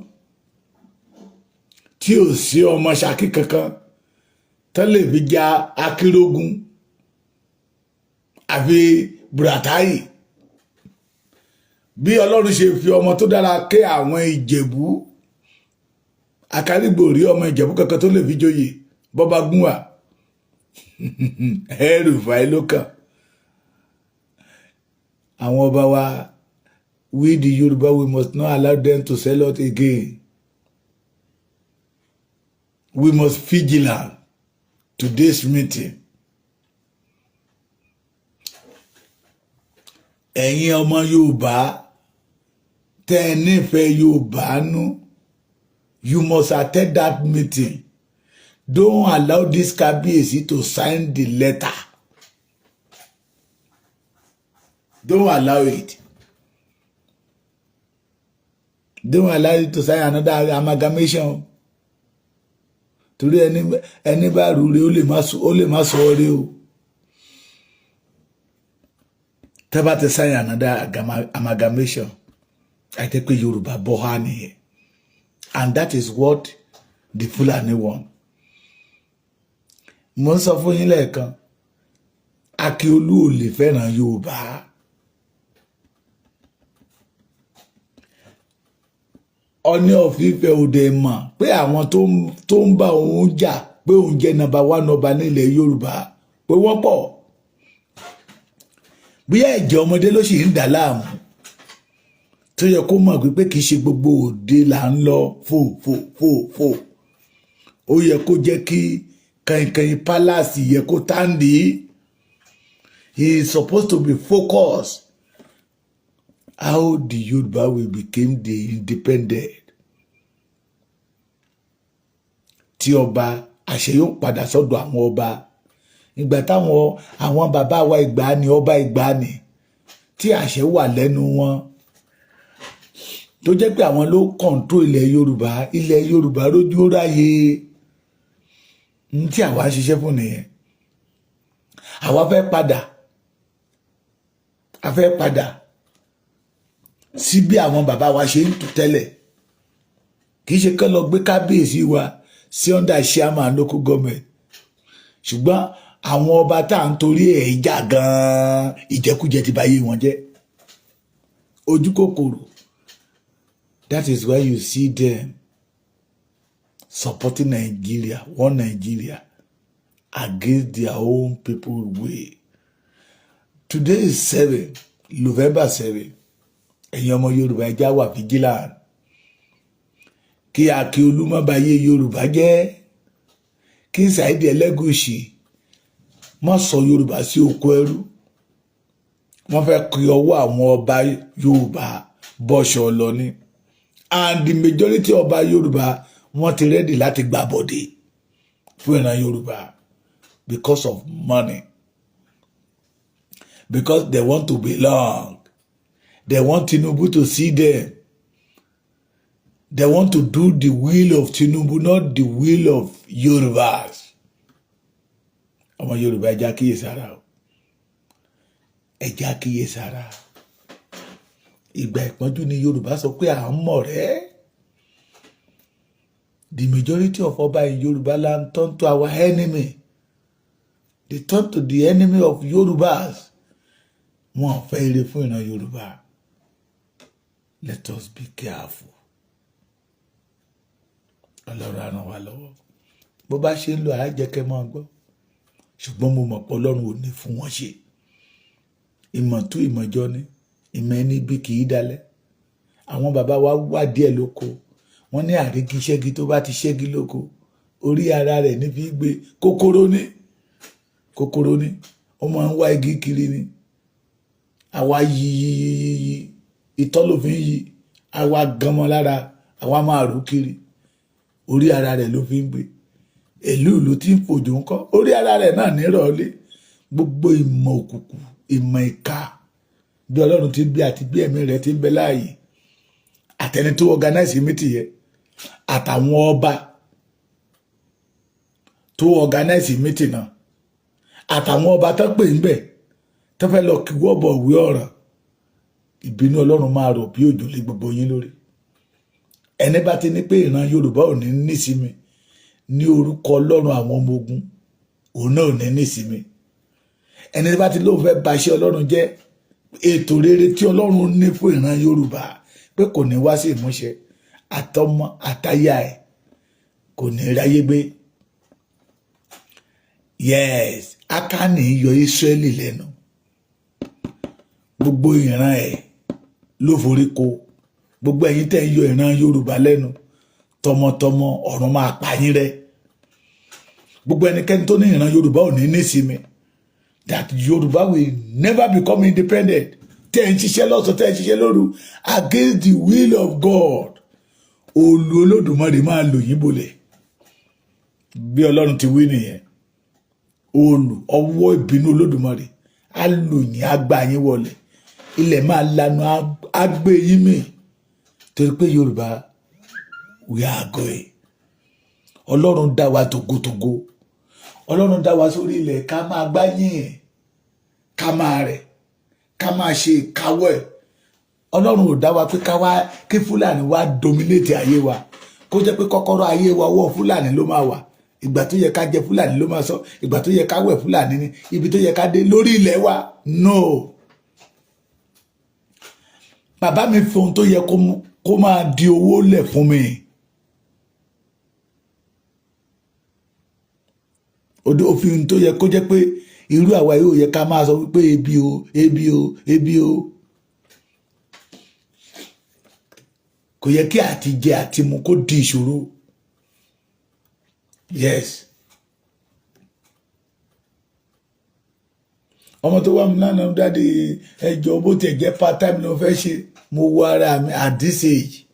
tí ò sí ọmọ Ṣakí kankan tó lè fi ja Akérògùn àfi Buratai. Bí Ọlọ́run ṣe fi ọmọ tó dára ké àwọn Ìjẹ̀bú, Àkárìgbò rí ọmọ Ìjẹ̀bú kankan tó lè fi joyè. Bọ́ba gúnwà, El-Rufai ló kàn. Àwọn ọba wa, we the Yorùbá, we must not allow them to sell out again. We must vigilant to this meeting. Ẹ̀yin ọmọ Yorùbá tẹ́ ẹ nífẹ̀ẹ́ Yorùbá nú, you must attend that meeting. Don't allow this Kábíyèsí to sign the letter. Don't allow it. Don't allow it to sign another amalgamation, torí ẹni bá rúre, ó lè má sọ ọ́ rí o. Tẹ́ bá ti sign another amalgamation, àti pé Yorùbá bọ́ há nìyẹn, and that is what the Fulani want. Mo ń sọ fún yín lẹ́ẹ̀kan, Akíolú ò lè fẹ́ràn Yorùbá. Ọọ̀ni of Ifẹ̀ ò dẹ̀ mọ̀ pé àwọn tó ń bá òun jà pé òun jẹ́ number one ọba nílẹ̀ Yorùbá, pé wọ́n pọ̀. Bóyá ẹ̀jẹ̀ ọmọdé ló sì ń dà láàmú, tó yẹ kó mọ̀ pé kì í ṣe gbogbo òde là ń lọ fò fò fò fò. Ó yẹ kó jẹ́ kí kànkàn palace yẹ kó tàǹdì. He is supposed to be focused how the Yorùbá will become the independent, tí ọba àṣẹ yóò padà sọ́dọ̀ àwọn ọba. Ìgbà táwọn àwọn bàbá wa ìgbàanì, ọba ìgbàanì tí àṣẹ wà lẹ́nu wọn, tó jẹ́ pé àwọn ló control ilẹ̀ Yorùbá, ilẹ̀ Yorùbá rójú ráyè. Ní tí àwa ń ṣiṣẹ́ fún nìyẹn. Àwa fẹ́ padà, a fẹ́ padà sí bí àwọn bàbá wa ṣe ń tò tẹ́lẹ̀. Kì í ṣe kán lọ gbé kábíyèsí wa sí under chairman local government, ṣùgbọ́n àwọn ọba tá à ń torí ẹ̀ jà gan-an, ìjẹkújẹ ti báyé wọn jẹ́, ojú kòkòrò. That is why you see them supporting Nigeria, one Nigeria, against their own people way. Today is 7 November 7. Ẹ̀yin ọmọ Yorùbá, ẹ já wà vigilant kí Akíolú má bà yé Yorùbá jẹ́, kí Saheed Ẹlẹ́gùṣì má sọ Yorùbá sí oko ẹrú. Wọ́n fẹ́ kí ọwọ́ àwọn ọba Yorùbá bọ́ṣọ lọ ní, and the majority ọba Yorùbá, wọ́n ti ready láti gbà bọ̀dé fún ìran Yorùbá because of money, because they want to belong. They want Tinubu to see them. They want to do the will of Tinubu, not the will of Yorùbás. Ọmọ Yorùbá, ẹ já kíyèsára o, ẹ já kíyèsára. Ìgbà ìpọ́njú ni Yorùbá sọ pé à ń mọ̀ rẹ́. The majority of ọba in Yorùbá land turn to our enemy. They turn to the enemy of Yorùbás. Wọn ò fẹ́ ire fún ìran Yorùbá. Let us be careful. Ọlọ́run á ràn wá lọ́wọ́. Bó bá ṣe ń lọ, àájẹkẹ́ máa gbọ́, ṣùgbọ́n mo mọ̀ pé Ọlọ́run ò ní fún wọn ṣe. Ìmọ̀ tó ìmọ̀jọ ni ìmọ̀ ẹni bí kì í dalẹ̀. Àwọn bàbá wa wà díẹ̀ lóko, wọ́n ní àríkí ṣẹ́gi, tó bá ti ṣẹ́gi lóko, orí ara rẹ̀ ní fi gbé. Kòkòrò ní, kòkòrò ní, ó máa ń wá igi kiri ni. Àwa yí yí yí yí yí, ìtọ́ ló fi ń yí, àwa ganmọ́ lára, àwa máa rú kiri, orí ara rẹ̀ ló fi ń gbé. Ìlú ìlú tí ń fòjò ń kọ́, orí ara rẹ̀ náà nírọ̀lẹ́. Gbogbo ìmọ̀ òkùnkùn, ìmọ̀ ìka, bí Ọlọ́run ti ń bí àti bí ẹ̀mí rẹ̀ ti ń bẹ láàyè, àtẹni tó organize meeting yẹn, àtàwọn ọba tó organize meeting náà, àtàwọn ọba tó pè ń bẹ̀ tó fẹ́ lọ kí wọ́ bọ̀ wí ọ̀ràn, ìbínú Ọlọ́run máa rọ̀ bí òjò lé gbogbo yín lórí. Ẹni bá ti ní pé ìran Yorùbá ò ní nísinmi, ní orúkọ Ọlọ́run àwọn ọmọ ogun, òun náà ò ní nísinmi. Ẹni bá ti lóun fẹ́ baṣẹ́ Ọlọ́run jẹ́, ètò rere tí Ọlọ́run ní fún ìran Yorùbá, pé kò ní wá sí ìmúṣẹ, àtọmọ àtaya ẹ̀ kò ní ráyé gbé. Yes, Ákánì yọ Ísírẹ́lì lẹ́nu. Gbogbo ìran ẹ̀ ló forí ko. Gbogbo ẹ̀yin tẹ́ ń yọ ìran Yorùbá lẹ́nu, tọmọtọmọ, ọ̀run máa pa yín rẹ́. Gbogbo ẹnikẹ́ni tó ní ìran Yorùbá ò ní nísinmi, that Yorùbá will never become independent, tẹ́ ń ṣiṣẹ́ lọ́sàn, tẹ́ ń ṣiṣẹ́ lóru against the will of God, òòlù Olódùmarè máa lò yín bolẹ̀. Bí Ọlọ́run ti wí nìyẹn. Òòlù ọwọ́ ìbínú Olódùmarè á lò yín, á gbá yín wọlẹ̀, ilẹ̀ máa lanu, á gbé yín mì, torí pé Yorùbá, we are going. Ọlọ́run dá wa tògótògó. Ọlọ́run dá wa sórí ilẹ̀ ká máa gbáyìn ẹ̀, ká máa rẹ̀, ká máa ṣe ìkáwọ́ ẹ̀. Ọlọ́run ò dá wa pé ká wá kí Fúlàní wá dominate ayé wa, kó jẹ́ pé kọ́kọ́rọ́ ayé wa, ọwọ́ Fúlàní ló máa wà. Ìgbà tó yẹ ká jẹ, Fúlàní ló máa sọ. Ìgbà tó yẹ ká wẹ̀, Fúlàní ni. Ibi tó yẹ ká dé lórí ilẹ̀ wa, no. Bàbá mi fi ohun tó yẹ kó máa di owó lẹ̀ fún mi. Òfin tó yẹ kó jẹ́ pé irú àwa yóò yẹ ká máa sọ wípé ebi o, ebi o, ebi o. Kò yẹ kí àti jẹ àti mu kó di ìṣòro. Yes, ọmọ tó wà mí lánàá, "Daddy, ẹjọ́, bó tiẹ̀ jẹ́ part time ló fẹ́ ṣe." Mo wo ara mi at this age,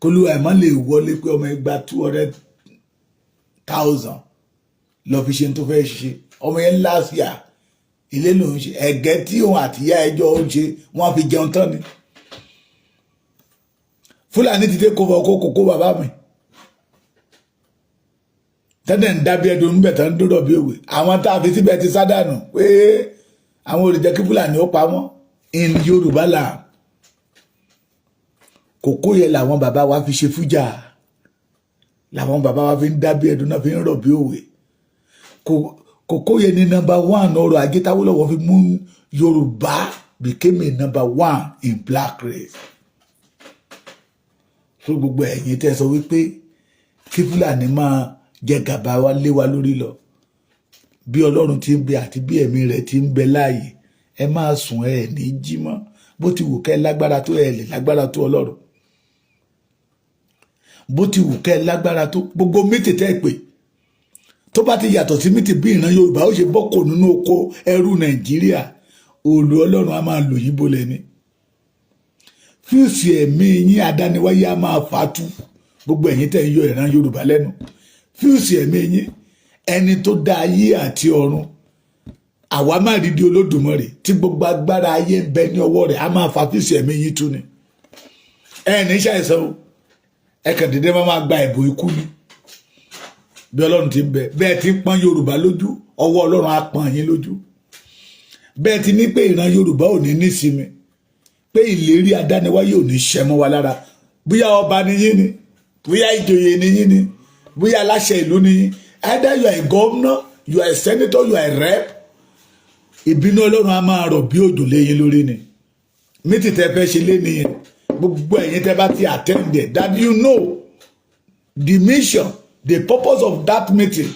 kólúwa ẹ̀ má lè wọlé pé ọmọ ẹgbàá 200,000 lọ fi ṣe tó fẹ́ ṣe. Ọmọ yẹn, last year, ilé lòún ṣe, ẹ̀gẹ́ tí òun àtìyá ẹjọ́ ń ṣe, wọ́n fi jẹun tán ni. Fúlàní ti dé kó kó kókó bàbá mi tẹ́lẹ̀ ń dábí ẹdùn níbẹ̀ tán, ń dúró bí òwe. Àwọn tá a fi síbẹ̀ ti sádànù pé àwọn olùjẹ́ kí Fúlàní ó pa wọ́n in Yorùbá land. Kòkó yẹn làwọn bàbá wa fi ṣe fújà, làwọn bàbá wa fi ń dábí ẹdùn náà, fi ń rọ̀ bí òwe. Kòkó yẹn ní number one ọrọ̀ ajé táwọ́lọ́wọ́ fi mú Yorùbá became a number one in black race. Fún gbogbo ẹ̀yin tẹ́ sọ wípé kí Fúlàní máa jẹ gàba wa lé wa lórí lọ, bí Ọlọ́run ti ń bẹ àti bí ẹ̀mí rẹ̀ ti ń bẹ láàyè, ẹ máa sùn, ẹ ní jí mọ́. Bó ti wù kẹ́ lágbára tó, ẹ lè lágbára tó Ọlọ́run. Bó ti wù kẹ́ lágbára tó, gbogbo mítì tẹ́ pè, tó bá ti yàtọ̀ sí mítì bí ìran Yorùbá ó ṣe bọ́kò nínú oko ẹrú Nàìjíríà, òòlù Ọlọ́run á máa lò yín bolẹ̀ ni. Fuse ẹ̀mí yín, adániwáyé á máa fàtú. Gbogbo ẹ̀yin tẹ́ ń yọ ìran Yorùbá lẹ́nu, fuse ẹ̀mí yín, ẹni tó dá ayé àti ọ̀run, àwa má rí di Olódùmarè tí gbogbo agbára ayé ń bẹ ní ọwọ́ rẹ̀, á máa fa fuse ẹ̀mí yín tú ni. Ẹ ní ṣàìsàn o, ẹ kàn dédé máa gba ẹ̀bùn ikú ni. Bí Ọlọ́run ti ń bẹ, bẹ́ẹ̀ ti ń pọ́n Yorùbá lójú, ọwọ́ Ọlọ́run á pọ́n yín lójú. Bẹ́ẹ̀ ti ní pé ìran Yorùbá ò ní nísinmi, pé ìlérí adániwáyé ò ní ṣẹ mọ́ wa lára, bóyá ọba ni yín ni, bóyá ìjòyè ni yín ni, bóyá aláṣẹ ìlú ni yín, either you are a governor, you are a senator, you are a rep, ìbínú Ọlọ́run á máa rọ̀ bí òjò lé yín lórí ni. Meeting tẹ́ fẹ́ ṣe lé nìyẹn. Gbogbo ẹ̀yin tẹ́ bá ti attend there, that you know the mission, the purpose of that meeting,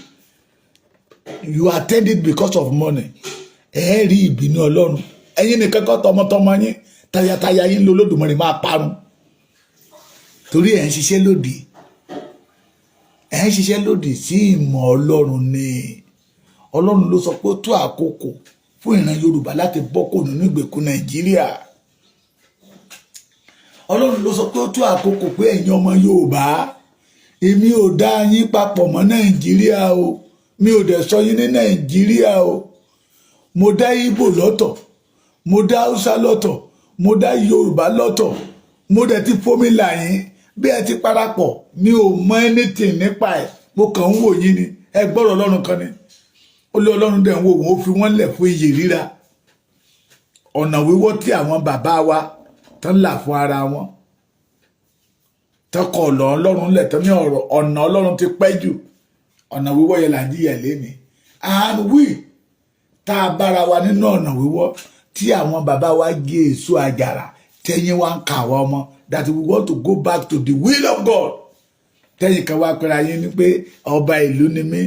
you attend it because of money, ẹ rí ìbínú Ọlọ́run. Ẹ̀yin nìkan kọ́, tọmọtọmọ yín, tayataya yín lolódùmarè máa parun, torí ẹ̀ ń ṣiṣẹ́ lòdì, ẹ̀ ń ṣiṣẹ́ lòdì sí ìmọ̀ Ọlọ́run ni. Ọlọ́run ló sọ pé ó tó àkókò fún ìran Yorùbá láti bọ́ kò nínú ìgbèkùn Nàìjíríà. Ọlọ́run ló sọ pé ó tó àkókò pé ẹ̀yin ọmọ Yorùbá, èmi ò dá yín papọ̀ mọ́ Nàìjíríà o, mi ò dẹ̀ sọ yín ní Nàìjíríà o. Mo dá Ìgbò lọ́tọ̀, mo dá Haúsá lọ́tọ̀, mo dá Yorùbá lọ́tọ̀, mo dẹ̀ ti fomi là yín. Bí ẹ ti parapọ̀, mi ò mọ anything nípa ẹ̀, mo kàn ń wò yín ni. Ẹ gbọ́rọ̀ Ọlọ́run kan ni ó lé. Ọlọ́run dẹ̀ ń wò wọ́n, ó fi wọ́n lẹ̀ fún iyè ríra. Ọ̀nà wíwọ́ tí àwọn bàbá wa tán là fún ara wọn, tọkọ ọ̀nà Ọlọ́run lẹ̀ tán ní ọ̀rọ̀ ọ̀nà Ọlọ́run ti pẹ́ jù, ọ̀nà wíwọ́ yẹn là ń jìyà lénìí. And we tá a bára wa nínú ọ̀nà wíwọ́ tí àwọn bàbá wa gé èso àjàrà tẹ́yìn wa ń kà wá ọmọ, that we want to go back to the will of God. Tẹ́yìn kan wá pera yín ní pé ọba ìlú ni mí,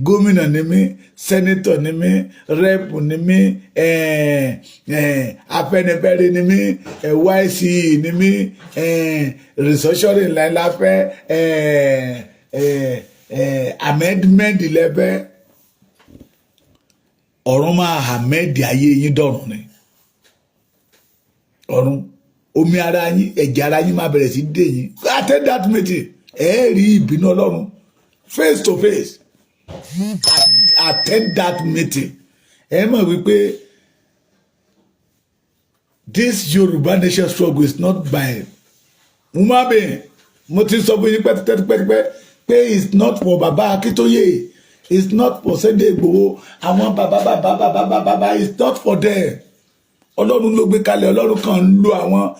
gómìnà ni mí, senator ni mí, rep ni mí, Afẹ́nifẹ́re ni mí, YCE ni mí, restructuring ńlá fẹ́, amendment lẹ́fẹ́. Ọ̀run máa amend ayé yín dọ̀run ni. Ọ̀run omi ara yín, ẹ̀jẹ̀ ara yín máa bẹ̀rẹ̀ sí dè yín. Attend that meeting, ẹ rí ìbínú Ọlọ́run face to face. Attend that meeting, ẹ mọ̀ wípé this Yorùbá nation struggle is not by human being. Mo ti sọ fún yín pẹ́tipẹ́tipẹ́ pé it's not for Baba Akíntóyè, it's not for Sunday Igboho, àwọn bàbá bàbá bàbá bàbá bàbá, it's not for them. Ọlọ́run ló gbé kalẹ̀. Ọlọ́run kan ń lo àwọn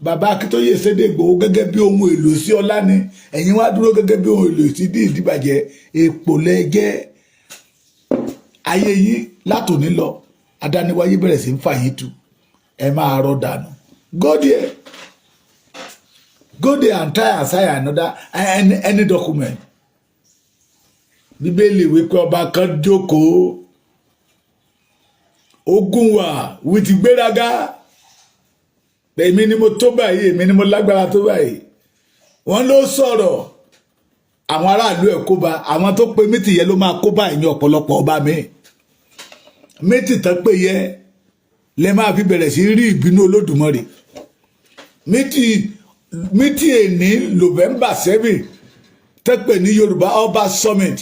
bàbá Akíntóyè, Sunday Igboho gẹ́gẹ́ bí ohun èlò sí ọlá ni. Ẹ̀yin wá dúró gẹ́gẹ́ bí ohun èlò sí ìdíbàjẹ́. Èpò lẹ́jẹ́ ayé yín látòní lọ. Adániwáyé bẹ̀rẹ̀ sí ń fà yín tu, ẹ máa rọ dànù. Go there, go there and try and sign another any document. Bíbélì wípé ọba kan jókòó, ogun wà wí ti gbéraga, èmi ni mo tó báyìí, èmi ni mo lágbára tó báyìí. Wọ́n ló sọ̀rọ̀, àwọn aráàlú ẹ̀ kó bá àwọn tó pe meeting yẹn ló máa kó bá ẹ̀yìn ọ̀pọ̀lọpọ̀ ọba mi. Meeting tán pé yẹ lẹ máa fi bẹ̀rẹ̀ sí rí ìbínú Olódùmarè. Meeting èní November 7 tẹ́pẹ̀ ní Yorùbá Ọba Summit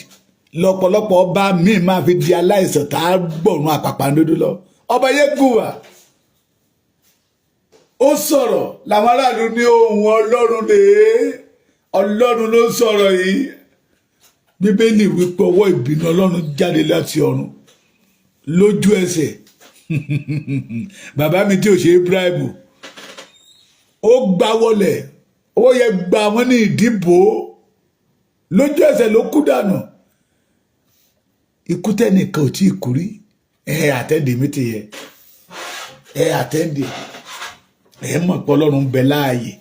lọ́pọ̀lọpọ̀ ọba míì máa fi di aláìsàn tá a gbọ̀run àpàpàǹdodo lọ. Ọba yẹn gùn wá, ó sọ̀rọ̀, làwọn aráàlú ní ohun Ọlọ́run rèé, Ọlọ́run ló ń sọ̀rọ̀ yìí. Bíbélì wípé ọwọ́ ìbínú Ọlọ́run jáde láti ọ̀run lójú ẹsẹ̀. Bàbá mi tí ò ṣe é bribe, ó gbá wọlẹ̀, owó yẹ gba wọn ní ìdìbò, lójú ẹsẹ̀ ló kú dànù. Ikú tẹ́nìkan ò tí ì kú rí. Ẹ attend meeting yẹ, ẹ attend, ẹ mọ̀ pé Ọlọ́run ń bẹ láàyè.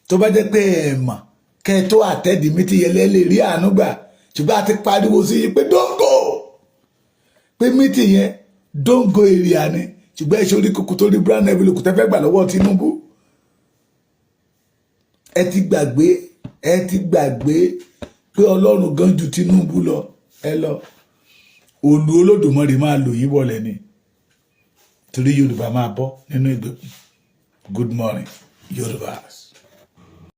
Tó bá jẹ́ pé ẹ mọ̀ kẹ́ ẹ tó attend meeting yẹn lẹ́ lè rí àánú gbà, ṣùgbọ́n a ti pariwo sí i pé don't go, pé meeting yẹn, don't go area ni. Ṣùgbọ́n ẹ ṣe orí kúkú tó rí brown envelope tẹ́ fẹ́ gbà lọ́wọ́ Tinubu. Ẹ ti gbàgbé, ẹ ti gbàgbé pé Ọlọ́run gan ju Tinubu lọ. Ẹ lọ òlù, Olódùmarè máa lò yín wọlé ni, torí Yorùbá máa bọ́ nínú ìgbèkùn. Good morning, Yorùbá.